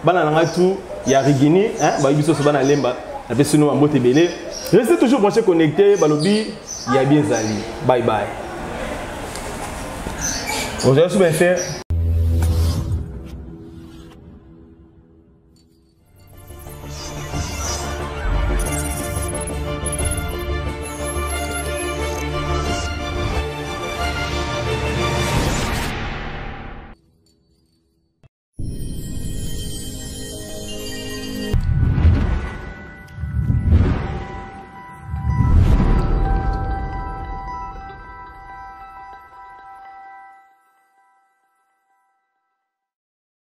[SPEAKER 2] bana na ngai tout ya Rigini, bayebi biso bana Lemba, napesi bino bambote ebele. Restez toujours branché, connecté, balobi ya bien zali. Bye bye. Vous avez bien fait.